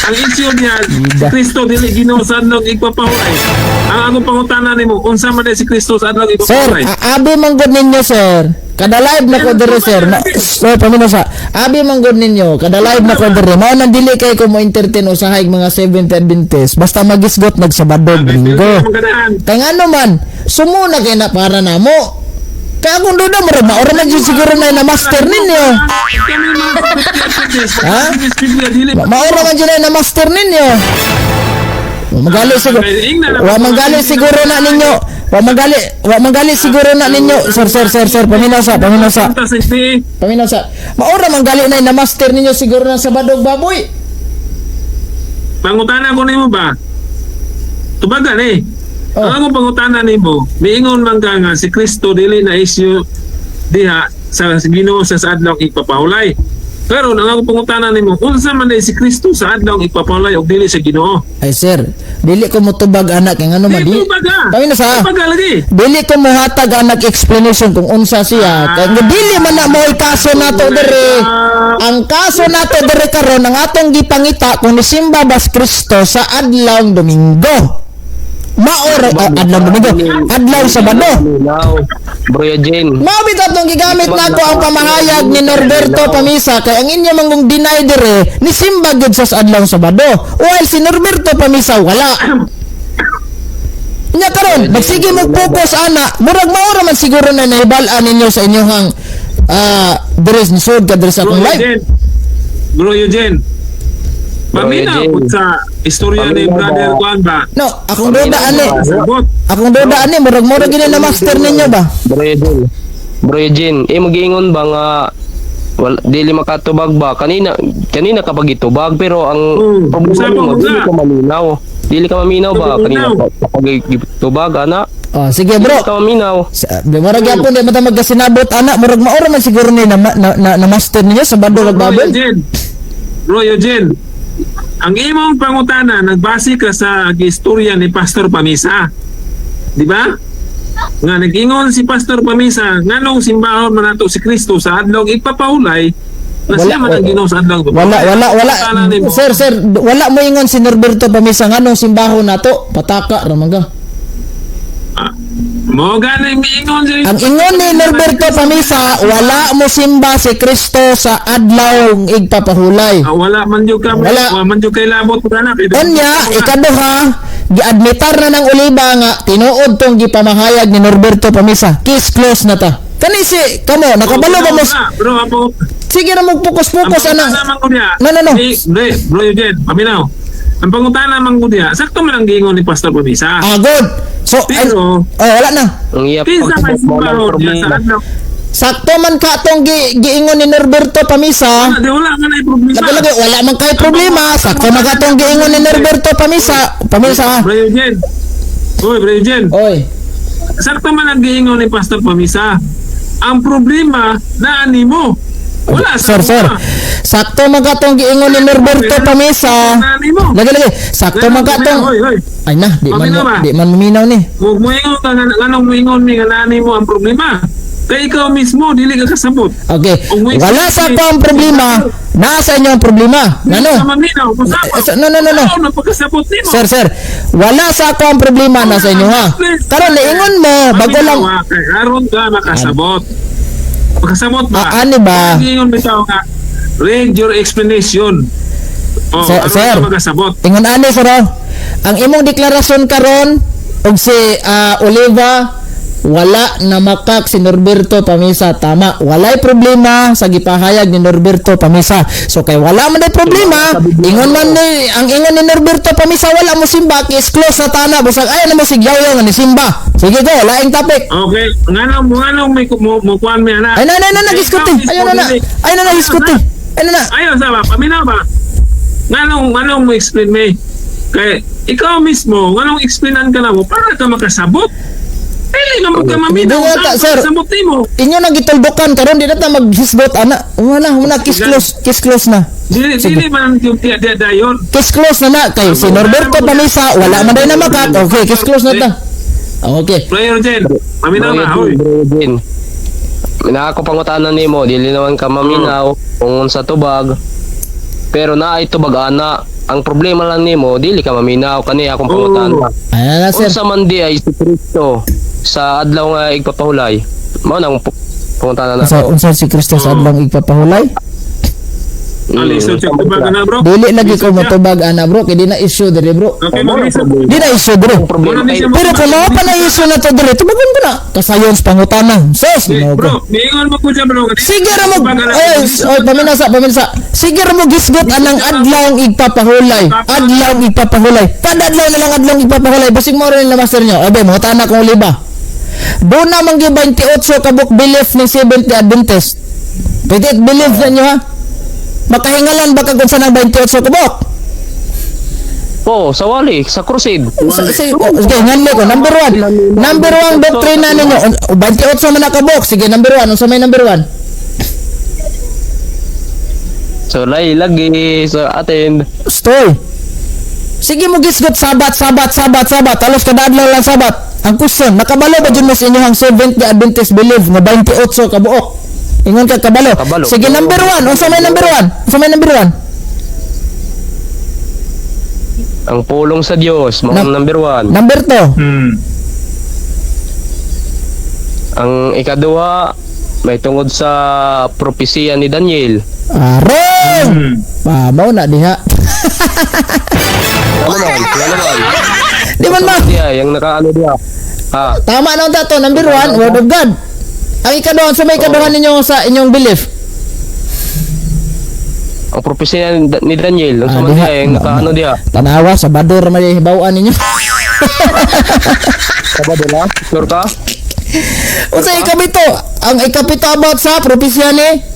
Speaker 1: Ang issue niya, si Kristo dili Ginoo sa adlaw igpapahulay. Ang akong pangutana nimo, unsa man na si Kristo sa adlaw
Speaker 2: Sir,
Speaker 1: ipapahulay?
Speaker 2: abi man gud ninyo sir. Kada live na ko dire sir. Na, sir, pamino sa. Abi man gud ninyo, kada live na ko dire. Mao nang dili kay ko mo entertain usahay mga Seventh Adventist. Basta magisgot nagsabado Domingo. Kay ngano man, sumuna kay na para namo. Kaya kung duda mo rin, maura man jud siguro na na master ninyo. Ha? Maura man jud na master ninyo. Magali siguro. Wa magali siguro na ninyo. Wa magali siguro na ninyo, sir, sir, sir, sir, paminaw sa, paminaw sa.
Speaker 1: Punta sa SDA.
Speaker 2: Paminaw sa. Maura man gali na na master ninyo siguro na Sabado ug baboy.
Speaker 1: Pangutana ko nimo ba? Tubagan eh.
Speaker 2: Oh.
Speaker 1: Ang akong pangutana nimo, miingon man ka nga si Kristo dili na issue diha sa Ginoo sa adlaw igpapahulay. Pero ang akong pangutana nimo, unsa man si Kristo sa adlaw igpapahulay og dili sa Ginoo?
Speaker 2: Ay sir, dili ko motubag anak kay ngano man
Speaker 1: Di
Speaker 2: di.
Speaker 1: tubaga.
Speaker 2: Paminaw sa.
Speaker 1: Tubaga lagi.
Speaker 2: Dili ko mohatag anak explanation kung unsa siya. Kay nga dili man na mo'y kaso nato diri. Ang kaso nato diri karon, ang atong gipangita kung nisimba ba si Kristo sa adlaw Domingo. Maor adlaw Domingo, adlaw Sabado.
Speaker 4: Maminaw. Bro Eugene.
Speaker 2: Mao bitaw tong gigamit nako ang pamahayag ni Norberto Pamisa kay ang inyo manggong deny dire nisimba gyud sa adlaw Sabado. While si Norberto Pamisa wala. Nya karon, magsige mo focus ana, murag maura man siguro na nahibal-an ninyo sa inyong dire ni sud ka dire sa
Speaker 1: Bro
Speaker 2: akong live.
Speaker 1: Eugene. Bro Eugene. Paminaw
Speaker 4: Eugene.
Speaker 1: pud sa istorya ni
Speaker 4: Paminaw
Speaker 1: Brother
Speaker 4: ba?
Speaker 1: Juan ba?
Speaker 2: No, akong duda ani.
Speaker 1: Sabot.
Speaker 2: Akong duda ani, murag murag gini na master ninyo ba?
Speaker 4: Bro Eugene. Bro Eugene, eh magiingon ba nga wala, dili makatubag ba kanina kanina kapag itubag, pero ang problema
Speaker 1: usapang
Speaker 4: mo dili
Speaker 1: mga.
Speaker 4: ka maminaw, dili ka maminaw ba kanina
Speaker 1: Maminaw.
Speaker 4: kapag itubag ana?
Speaker 2: Oh, sige bro.
Speaker 4: Dili ka maminaw.
Speaker 2: Murag gyapon di man ta magkasinabot ana, murag maura man siguro ni na, na, na, na master ninyo sa Sabado ug
Speaker 1: Bro
Speaker 2: baboy.
Speaker 1: Eugene. Bro Eugene. Ang imong pangutana nagbase ka sa istorya ni Pastor Pamisa. Di ba? Nga nag-ingon si Pastor Pamisa nganong simbahon man nato si Kristo sa adlaw ipapahulay na
Speaker 2: Wala,
Speaker 1: siya man ang Ginoo sa adlaw.
Speaker 2: Wala, wala, wala.
Speaker 1: Pangutana nimo.
Speaker 2: Sir, sir, wala mo ingon si Norberto Pamisa nganong simbaho nato, pataka ra man ka.
Speaker 1: Ah, mo gani miingon si
Speaker 2: Ang ingon ni Norberto Pamisa, wala mo simba si Kristo sa adlaw igpapahulay.
Speaker 1: Ah, wala man jud ka
Speaker 2: Wala.
Speaker 1: wala man jud kay labot anak.
Speaker 2: Unya, ikaduha, giadmitar na ng Oliba nga tinuod tong gipamahayag ni Norberto Pamisa. Case close na ta. Kani si kamo nakabalo ba mo?
Speaker 1: Bro, apo.
Speaker 2: Sige na mo focus-focus
Speaker 1: Ang
Speaker 2: ana.
Speaker 1: pangutana man ko niya.
Speaker 2: No, no, no.
Speaker 1: Di, di, bro Eugene, paminaw. Ang pangutana man ko niya, sakto man ang giingon ni Pastor Pamisa.
Speaker 2: Ah, good. So, ay,
Speaker 1: Pero-
Speaker 2: oh, wala na.
Speaker 4: Ang iya
Speaker 1: Kinsa may
Speaker 4: pagtubag mo ng
Speaker 1: simbahon niya sa
Speaker 4: problema.
Speaker 1: adlaw?
Speaker 2: Sakto man ka tong giingon ni Norberto Pamisa.
Speaker 1: Wala, di wala ka na problema.
Speaker 2: Lagi lagi wala man kay problema. Sakto man ka tong giingon ni Norberto Pamisa. Pamisa.
Speaker 1: Bro Eugene. Uy, Bro Eugene.
Speaker 2: Oy.
Speaker 1: Sakto man ang giingon ni Pastor Pamisa. Ang problema na animo. Wala sa
Speaker 2: Sir, sir.
Speaker 1: kuma.
Speaker 2: Sakto man ka tong giingon ni Norberto Pamisa.
Speaker 1: Na animo.
Speaker 2: Lagi lagi. Sakto man ka tong.
Speaker 1: Oy, oy.
Speaker 2: Ay na, di man
Speaker 1: Paminaw ba?
Speaker 2: di man maminaw ni.
Speaker 1: Huwag mo ingon ka nga nganong moingon mi nga naani mo ang problema. Kay ikaw mismo dili ka kasabot.
Speaker 2: Okay.
Speaker 1: Kung may-
Speaker 2: Wala sa ako ang problema, nasa inyo ang problema.
Speaker 1: Dili
Speaker 2: Ngano?
Speaker 1: ka maminaw kung saan.
Speaker 2: Eh, no, no, no, no.
Speaker 1: Ikaw na pagkasabot nimo.
Speaker 2: Sir, sir, wala sa ako ang problema, nasa inyo ha. Karon niingon mo, bago lang
Speaker 1: Maminaw, ha, kay aron ka makasabot. Makasabot ba?
Speaker 2: Ah, ani ba?
Speaker 1: Ingon bitaw nga read your explanation. Oh,
Speaker 2: Sir,
Speaker 1: aron
Speaker 2: sir.
Speaker 1: ka makasabot.
Speaker 2: Ingon ani sir, oh. Ang imong deklarasyon karon og si Oliva, wala na makak si Norberto Pamisa, tama. Walay problema sa gipahayag ni Norberto Pamisa. So kay wala man day problema, ingon man ni ang ingon ni Norberto Pamisa wala mo simba, case close na tana, busag ay na mo sigyaw nga ni simba. Sige go, laing topic.
Speaker 1: Okay, nganong nganong may mo, mo kuan mi ana.
Speaker 2: Ay na na na na giskuti. Ay na na. Ay na na giskuti. Ay na na.
Speaker 1: Ayaw sa ba, paminaw ba? Nganong nganong mo explain me? Kay ikaw mismo, nganong explainan ka na mo para ka makasabot. Dili man ka maminaw
Speaker 2: Hindi nga ta, sir.
Speaker 1: Kasabot nimo.
Speaker 2: Inyo nang gituldukan karon di na ta maghisgot ana. Wala wala case close, case close na.
Speaker 1: Dili dili man yung tiya tiya dayon.
Speaker 2: Case close na na kay si Norberto Pamisa wala man day na makat. Okay, case close na ta. Okay.
Speaker 1: Player Jen, paminaw
Speaker 4: Bro
Speaker 1: na, hoy.
Speaker 4: Eugene, Bro Eugene. Nako pangutana nimo, dili naman ka maminaw kung sa tubag. Pero naay tubag ana. Ang problema lang nimo, dili ka maminaw kani akong pangutana.
Speaker 2: Ay na sir.
Speaker 4: Unsa man di ay si Kristo sa adlaw nga igpapahulay. Mao nang pangutana na.
Speaker 2: Unsa unsa si Kristo sa adlong igpapahulay?
Speaker 1: Lisod siya tubag na, bro.
Speaker 2: Dili lagi ko motubag ana, bro, kay di na issue diri, bro.
Speaker 1: Okay, mag-lisod.
Speaker 2: Di na issue diri.
Speaker 4: Problema
Speaker 1: Wala ni
Speaker 4: kay
Speaker 1: siya
Speaker 2: Pero kung mao pa na issue na to diri, tubagon ko na. Kasayon sa pangutana. Sus,
Speaker 1: Di,
Speaker 2: Ginoo ko.
Speaker 1: bro, niingon mo ko siya, bro.
Speaker 2: Sige ra mo. Ay, oy, paminasa, paminasa. Sige ra mo gisgot anang adlaw igpapahulay. Adlaw igpapahulay. Padadlaw na lang adlaw igpapahulay. Basig mo rin na master nyo. Abe, mo tana kong liba. Doon na man gyud 28 ka book belief ni Seventh Day Adventist. Pwede belief na nyo ha. Makahingalan ba ka kung saan ang 28 ka book?
Speaker 4: Po, sa wali, sa crusade.
Speaker 2: Sige, nganli ko. Number 1. Number 1 doktrina ninyo. O, 28 man na ka book. Sige, number 1. Unsa may number 1?
Speaker 4: So lay lagi sa atin.
Speaker 2: Stoy. Sige mo gisgot sabat sabat sabat sabat halos kada adlaw lang sabat. Ang question, nakabalo ba jud mo sa inyong Seventh Day Adventist belief nga 28 ka buok? Ingon ka kabalo.
Speaker 4: Kabalo.
Speaker 2: Sige, number 1, unsa may number 1? Unsa may number 1?
Speaker 4: Ang pulong sa Dios, mga number 1.
Speaker 2: Number 2.
Speaker 4: Ang ikaduha may tungod sa propesiya ni Daniel.
Speaker 2: Arong! Mao na diha.
Speaker 4: Ano man? Ano man?
Speaker 2: Di man ma.
Speaker 4: Diya, yung nakaano diya. Ah,
Speaker 2: Tama na unta to, number 1, word of God. Ang ikaduha, unsa may ikaduha ninyo sa inyong belief?
Speaker 4: ang propesiya ni Daniel, unsa
Speaker 2: Ah,
Speaker 4: man
Speaker 2: diha.
Speaker 4: diya, yung nakaano diya.
Speaker 2: Tanawa sa bador may hibaw-an ninyo.
Speaker 4: Sabado na? Sure ka?
Speaker 2: Unsa ikapito? Ang ikapito about sa propesya ni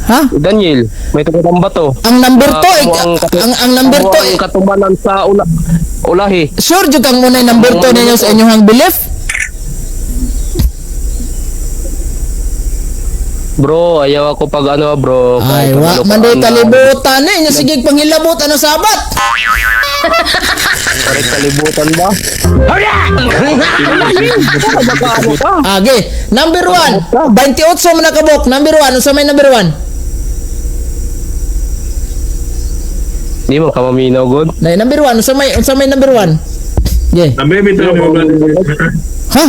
Speaker 2: Ha?
Speaker 4: Daniel, may tungod ang bato.
Speaker 2: Ang number 2
Speaker 4: Ah,
Speaker 2: ang number
Speaker 4: amo
Speaker 2: 2
Speaker 4: ang katubanan sa ulahi.
Speaker 2: sure jud kang munay number 2 ninyo sa inyong belief?
Speaker 4: Bro, ayaw ako pag ano bro.
Speaker 2: Ay,
Speaker 4: Kahit
Speaker 2: wa
Speaker 4: ano
Speaker 2: man
Speaker 4: pa
Speaker 2: day
Speaker 4: ang-
Speaker 2: kalibutan eh. Nya sige panghilabot ano sabat.
Speaker 4: Correct kalibutan ba?
Speaker 2: Age, number 1. 28 man nakabok. Number 1, unsa may number 1?
Speaker 4: Di mo ka maminaw god.
Speaker 2: Nay number 1, unsa may number 1? Ye.
Speaker 1: Sabi, bitaw ni brother.
Speaker 2: Ha?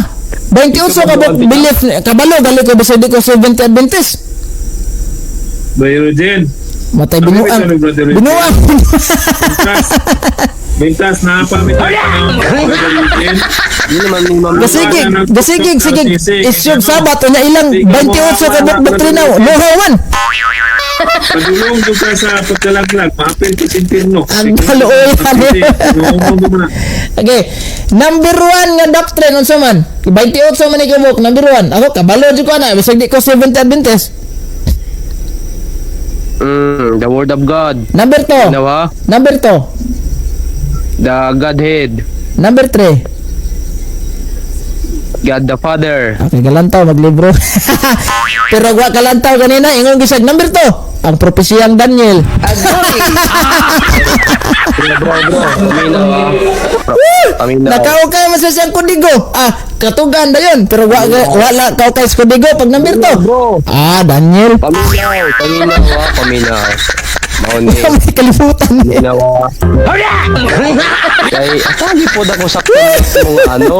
Speaker 2: 28 ka bok belief kabalo gali ko bisag di ko Seventh Day Adventist.
Speaker 1: Brother Eugene.
Speaker 2: Matay
Speaker 1: Sabi,
Speaker 2: binuang.
Speaker 1: bitaw ni Brother Eugene.
Speaker 2: Binuang.
Speaker 1: Mintas. Mintas na pa bitaw ni Brother Eugene.
Speaker 4: Di naman ni ma'am.
Speaker 2: Gasigig, gasigig, sige. Isyog sabat unya ilang 28 ka bok doktrina. Luhawan.
Speaker 1: Padulong doon ka sa pagkalaglag, maapil ka sa impirno.
Speaker 2: Ang kaluoyan.
Speaker 1: Noong mo na.
Speaker 2: Okay. Number 1 nga doctrine unsa man? 28 man ni kabuk number 1. Ako kabalo jud ko ana bisag di ko Seventh Day Adventist.
Speaker 4: The word of God.
Speaker 2: Number 2.
Speaker 4: Ano ha?
Speaker 2: Number 2.
Speaker 4: The Godhead.
Speaker 2: Number 3.
Speaker 4: God the Father.
Speaker 2: Okay, galantaw maglibro. Pero wa kalantaw kanina ingon gisag number 2. Ang propesiyang Daniel.
Speaker 4: Bro, bro, bro. Paminaw ha. Paminaw.
Speaker 2: Nakaukay man sa siyang kodigo. Ah, katugan dayon pero wa wala kaukay sa kodigo pag number 2.
Speaker 4: Bro.
Speaker 2: Ah, Daniel.
Speaker 4: Paminaw. Paminaw ha. Paminaw. Mao ni.
Speaker 2: May kalimutan.
Speaker 4: Paminaw ha. Kay akali po ako sa mga ano.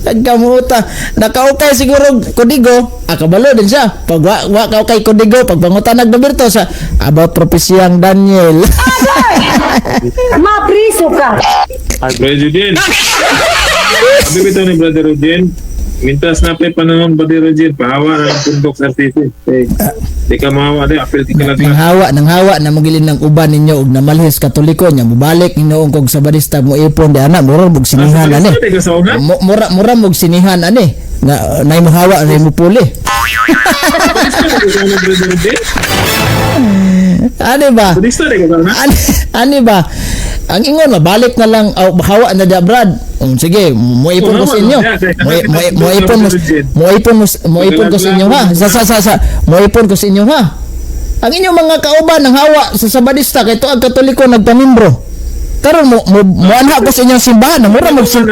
Speaker 2: Nagkamuta. Nakaukay siguro kodigo. Ah, kabalo din siya. Pag wa kaukay kodigo, pag pangutan nag number 2 sa about propesiyang Daniel.
Speaker 5: Mapriso ka.
Speaker 1: Brother Eugene. Sabi bitaw ni Brother Eugene, mintas na pa panahon Brother Eugene, pahawa na ang pundok sa RTC. Eh, di ka mahawa di, apil ka kalaglag.
Speaker 2: Nanghawa na magilin ng uban ninyo og namalhis katoliko nya mubalik ninyo kog sabadista mo ipon di ana mura mog sinihan ani.
Speaker 1: Di ka sa una?
Speaker 2: Mura mura mog sinihan ani nga nay mo hawa nay mo puli.
Speaker 1: Di ka sa una, Brother Eugene?
Speaker 2: Ani ba?
Speaker 1: Budista, di ka sa una?
Speaker 2: Ani ba? Ang ingon mabalik na lang aw hawa na di brad. Sige, moipon ko sa inyo. Moipon mo moipon mo moipon ko sa inyo ha. Sa moipon ko sa inyo ha. Ang inyong mga kauban ng hawa sa sabadista kay tuag katoliko nagpamimbro. Karon mo moanha ko sa inyong simbahan, mura mo sa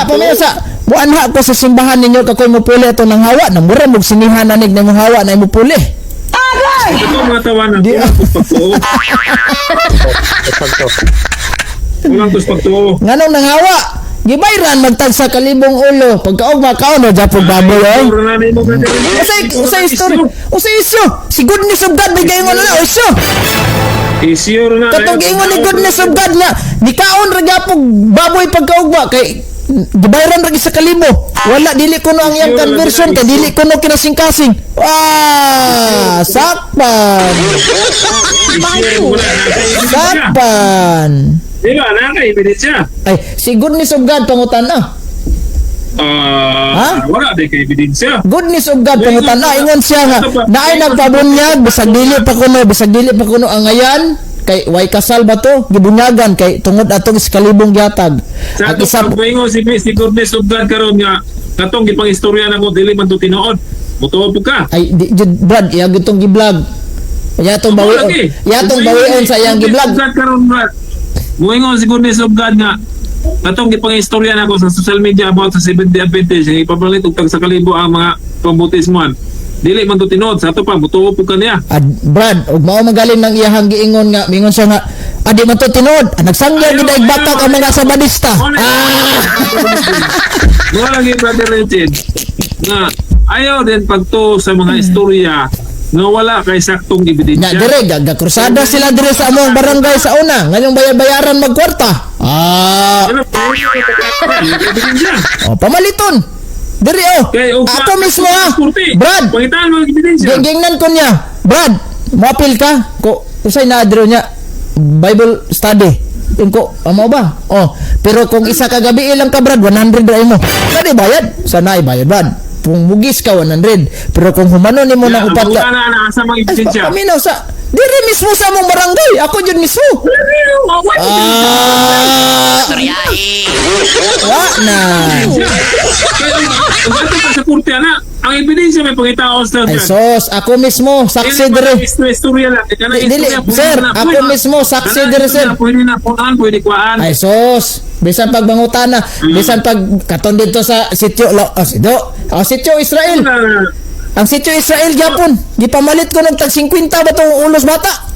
Speaker 2: pamilya sa moanha ko sa simbahan ninyo kakoy mo puli ato ng hawa, na mura mo sinihan anig na mo hawa na imo puli.
Speaker 1: Ito mga tawanan, kulang tos pagtuo. Kulang tos pagtuo.
Speaker 2: Nganong nanghawa? Gibayran magtag sa kalibong ulo. Pagkaugma kaon no japog baboy oy. Usay usay story. Usay issue. Si goodness of God bigay mo na issue.
Speaker 1: Issue na.
Speaker 2: Katong giingon ni goodness of God nga nikaon ra gyapog baboy pagkaugma kay gibayran ra sa kalibo. Wala, dili kuno ang iyang conversion kay dili kuno kinasingkasing. Wah, sakpan. Sakpan.
Speaker 1: Di ba? Naka-ebidensya.
Speaker 2: Ay, si goodness of God pangutan na.
Speaker 1: Ah, wala di kay ebidensya.
Speaker 2: Goodness of God pangutan na, ingon siya nga naay nagpabunyag bisag dili pa kuno ang ayan kay way kasal ba to gibunyagan kay tungod atong iskalibong gihatag.
Speaker 1: Sa
Speaker 2: Ang isa
Speaker 1: atong pagpaingon si goodness of God karon nga katong gipang-istorya nako dili man to tinuod. Mutuo po ka.
Speaker 2: Ay di, jud Brad, iya gitong gi-vlog. Iya tong bawion. Iya tong bawion sa iyang gi-vlog.
Speaker 1: God karon, Brad. Muingon si goodness of God nga katong gipang-istorya nako sa social media about sa Seventh Day Adventist, ipapalit og tag sa kalibo ang mga pambutismoan. Dili man to tinuod sa ato pa, mutuo po ka niya.
Speaker 2: Ad, Brad, ug mao magaling nang iyahang giingon nga mingon siya nga adi man to tinuod. Ah, nagsangya gid ay batak ang mga Sabadista. Ah!
Speaker 1: Mo lagi, Brother Richard, nga ayaw din pagtuo sa mga istorya nga wala kay saktong
Speaker 2: Nya
Speaker 1: ebidensya.
Speaker 2: dire ga krusada sila dire sa among barangay sa una. Ngayong bayar-bayaran magkwarta. Ah,
Speaker 1: Ano, ebidensya.
Speaker 2: oh, pamaliton. Dire oh.
Speaker 1: Kay, og
Speaker 2: Ako mismo ha.
Speaker 1: Kurti.
Speaker 2: Brad,
Speaker 1: Pangitaan mo ang ebidensya.
Speaker 2: Gingnan ko niya. Brad, moapil ka. Ko usay na adro niya Bible study. Tingko, amo ba? Oh, pero kung isa ka gabi ilang ka, Brad, 100 ra imo. Kani bayad? Sana bayad, Brad. Kung mugis ka 100, pero kung humano nimo ng upat ka.
Speaker 1: Wala na asa mga
Speaker 2: Ay,
Speaker 1: ebidensya.
Speaker 2: paminaw sa dire mismo sa among barangay. Ako jud mismo. Ah, wa na.
Speaker 1: Kaya ang ato pa sa korte ana, ang ebidensya may pangitaon sa
Speaker 2: Ay sos, ako mismo saksi dire.
Speaker 1: Istorya lang. Kana
Speaker 2: Dili,
Speaker 1: istorya, pwede
Speaker 2: sir,
Speaker 1: na,
Speaker 2: ako
Speaker 1: pwede.
Speaker 2: mismo, saksi
Speaker 1: Kana
Speaker 2: dire, sir.
Speaker 1: istorya, pwede na punan, pwede kuhaan.
Speaker 2: Ay sos, bisan pag mangutana, bisan pag katon dito sa sitio sitio, sitio Israel. Ang sitio Israel gyapon, gipamalit ko ng tag 50 ba tong ulos bata?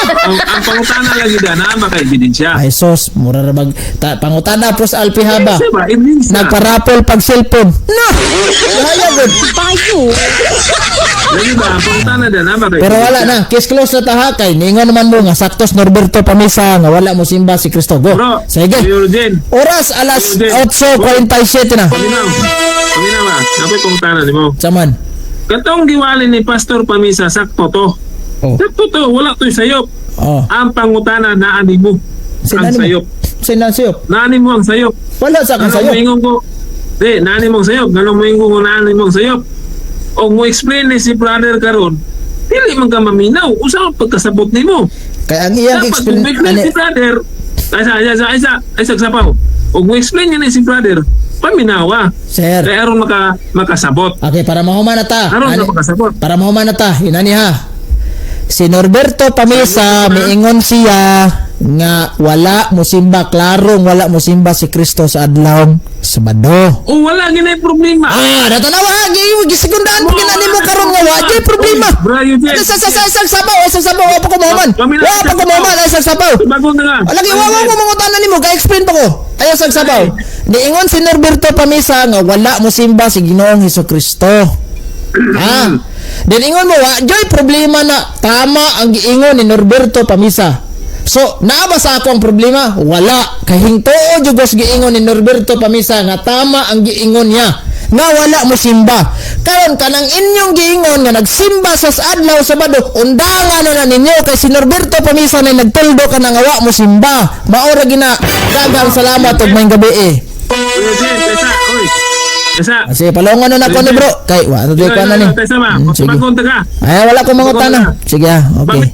Speaker 1: Ang pangutana lagi da na ba kay ebidensya.
Speaker 2: Ay sos, mura ra bag ta, pangutana pros Alpihaba.
Speaker 1: Ebidensya ba? Ebidensya.
Speaker 2: Nagparapol pag cellphone. Na! Kaya gud.
Speaker 1: Lagi ba ang pangutana da na ba kay
Speaker 2: Pero wala na, case close na ta ha kay ningon naman mo nga saktos Norberto Pamisa nga wala mo simba si Kristo. Go.
Speaker 1: Bro,
Speaker 2: Sige.
Speaker 1: Eugene.
Speaker 2: Oras alas 8:47 na.
Speaker 1: Paminaw. Paminaw ba? Napay pangutana nimo.
Speaker 2: Saman.
Speaker 1: Katong giwali ni Pastor Pamisa sakto to.
Speaker 2: Oh.
Speaker 1: Sakto to, wala to'y sayop.
Speaker 2: Oh.
Speaker 1: Ang pangutana naa nimo. Ang
Speaker 2: Sino mo?
Speaker 1: sayop.
Speaker 2: Sino sayop?
Speaker 1: Naa nimo ang sayop.
Speaker 2: Wala sa akong
Speaker 1: Anong
Speaker 2: sayop.
Speaker 1: moingon ko? Di, naa nimo ang sayop. Ganong moingon ko naa nimo ang sayop. O mo explain ni si brother karon, dili man ka maminaw. Usa ang pagkasabot nimo.
Speaker 2: Kaya ang iyang
Speaker 1: Dapat
Speaker 2: explain
Speaker 1: kung explain si brother, ay sa ay sa ay sa ay sa sapaw. O mo explain niya ni si brother, paminawa.
Speaker 2: Sir.
Speaker 1: Kaya aron makasabot.
Speaker 2: Okay, para mahuman na ta.
Speaker 1: Aron na makasabot.
Speaker 2: Para mahuman na ta, inani ha. Si Norberto Pamisa, miingon siya nga wala musimba, klarong wala musimba si Kristo sa adlawng Sabado.
Speaker 1: O wala ginay problema.
Speaker 2: Ah, natanawa ha, gisigundaan pa ginani mo karon nga wa jay problema.
Speaker 1: Bro, Eugene.
Speaker 2: Sa sabaw, sa sabaw, wa pa ko mahuman. Wa pa ko mahuman, ay sa sabaw.
Speaker 1: Bago na nga.
Speaker 2: Lagi wa wa ko mangutana nimo, kay explain pa ko. Ayaw sa sabaw. Niingon si Norberto Pamisa nga wala mosimba si Ginoong Hesukristo. Ha? Then ingon mo wa joy problema na tama ang giingon ni Norberto Pamisa. So, naa ba sa ako ang problema? Wala. Kay hingtuo jud ko sa giingon ni Norberto Pamisa nga tama ang giingon niya nga wala mo simba. Karon kanang inyong giingon nga nagsimba sa adlaw Sabado, undangan na na ninyo kay si Norberto Pamisa na nagtuldo ka na nga wa mo simba. Mao ra gina. Daghang salamat ug maayong gabi eh.
Speaker 1: Eugene, tesa, oy. Tesa.
Speaker 2: Sige, palongon na nako ni bro. Kay wa na ko na ni.
Speaker 1: Tesa ba?
Speaker 2: Sige.
Speaker 1: Bago ka.
Speaker 2: Ay, wala ko mangutana. Sige ah, okay.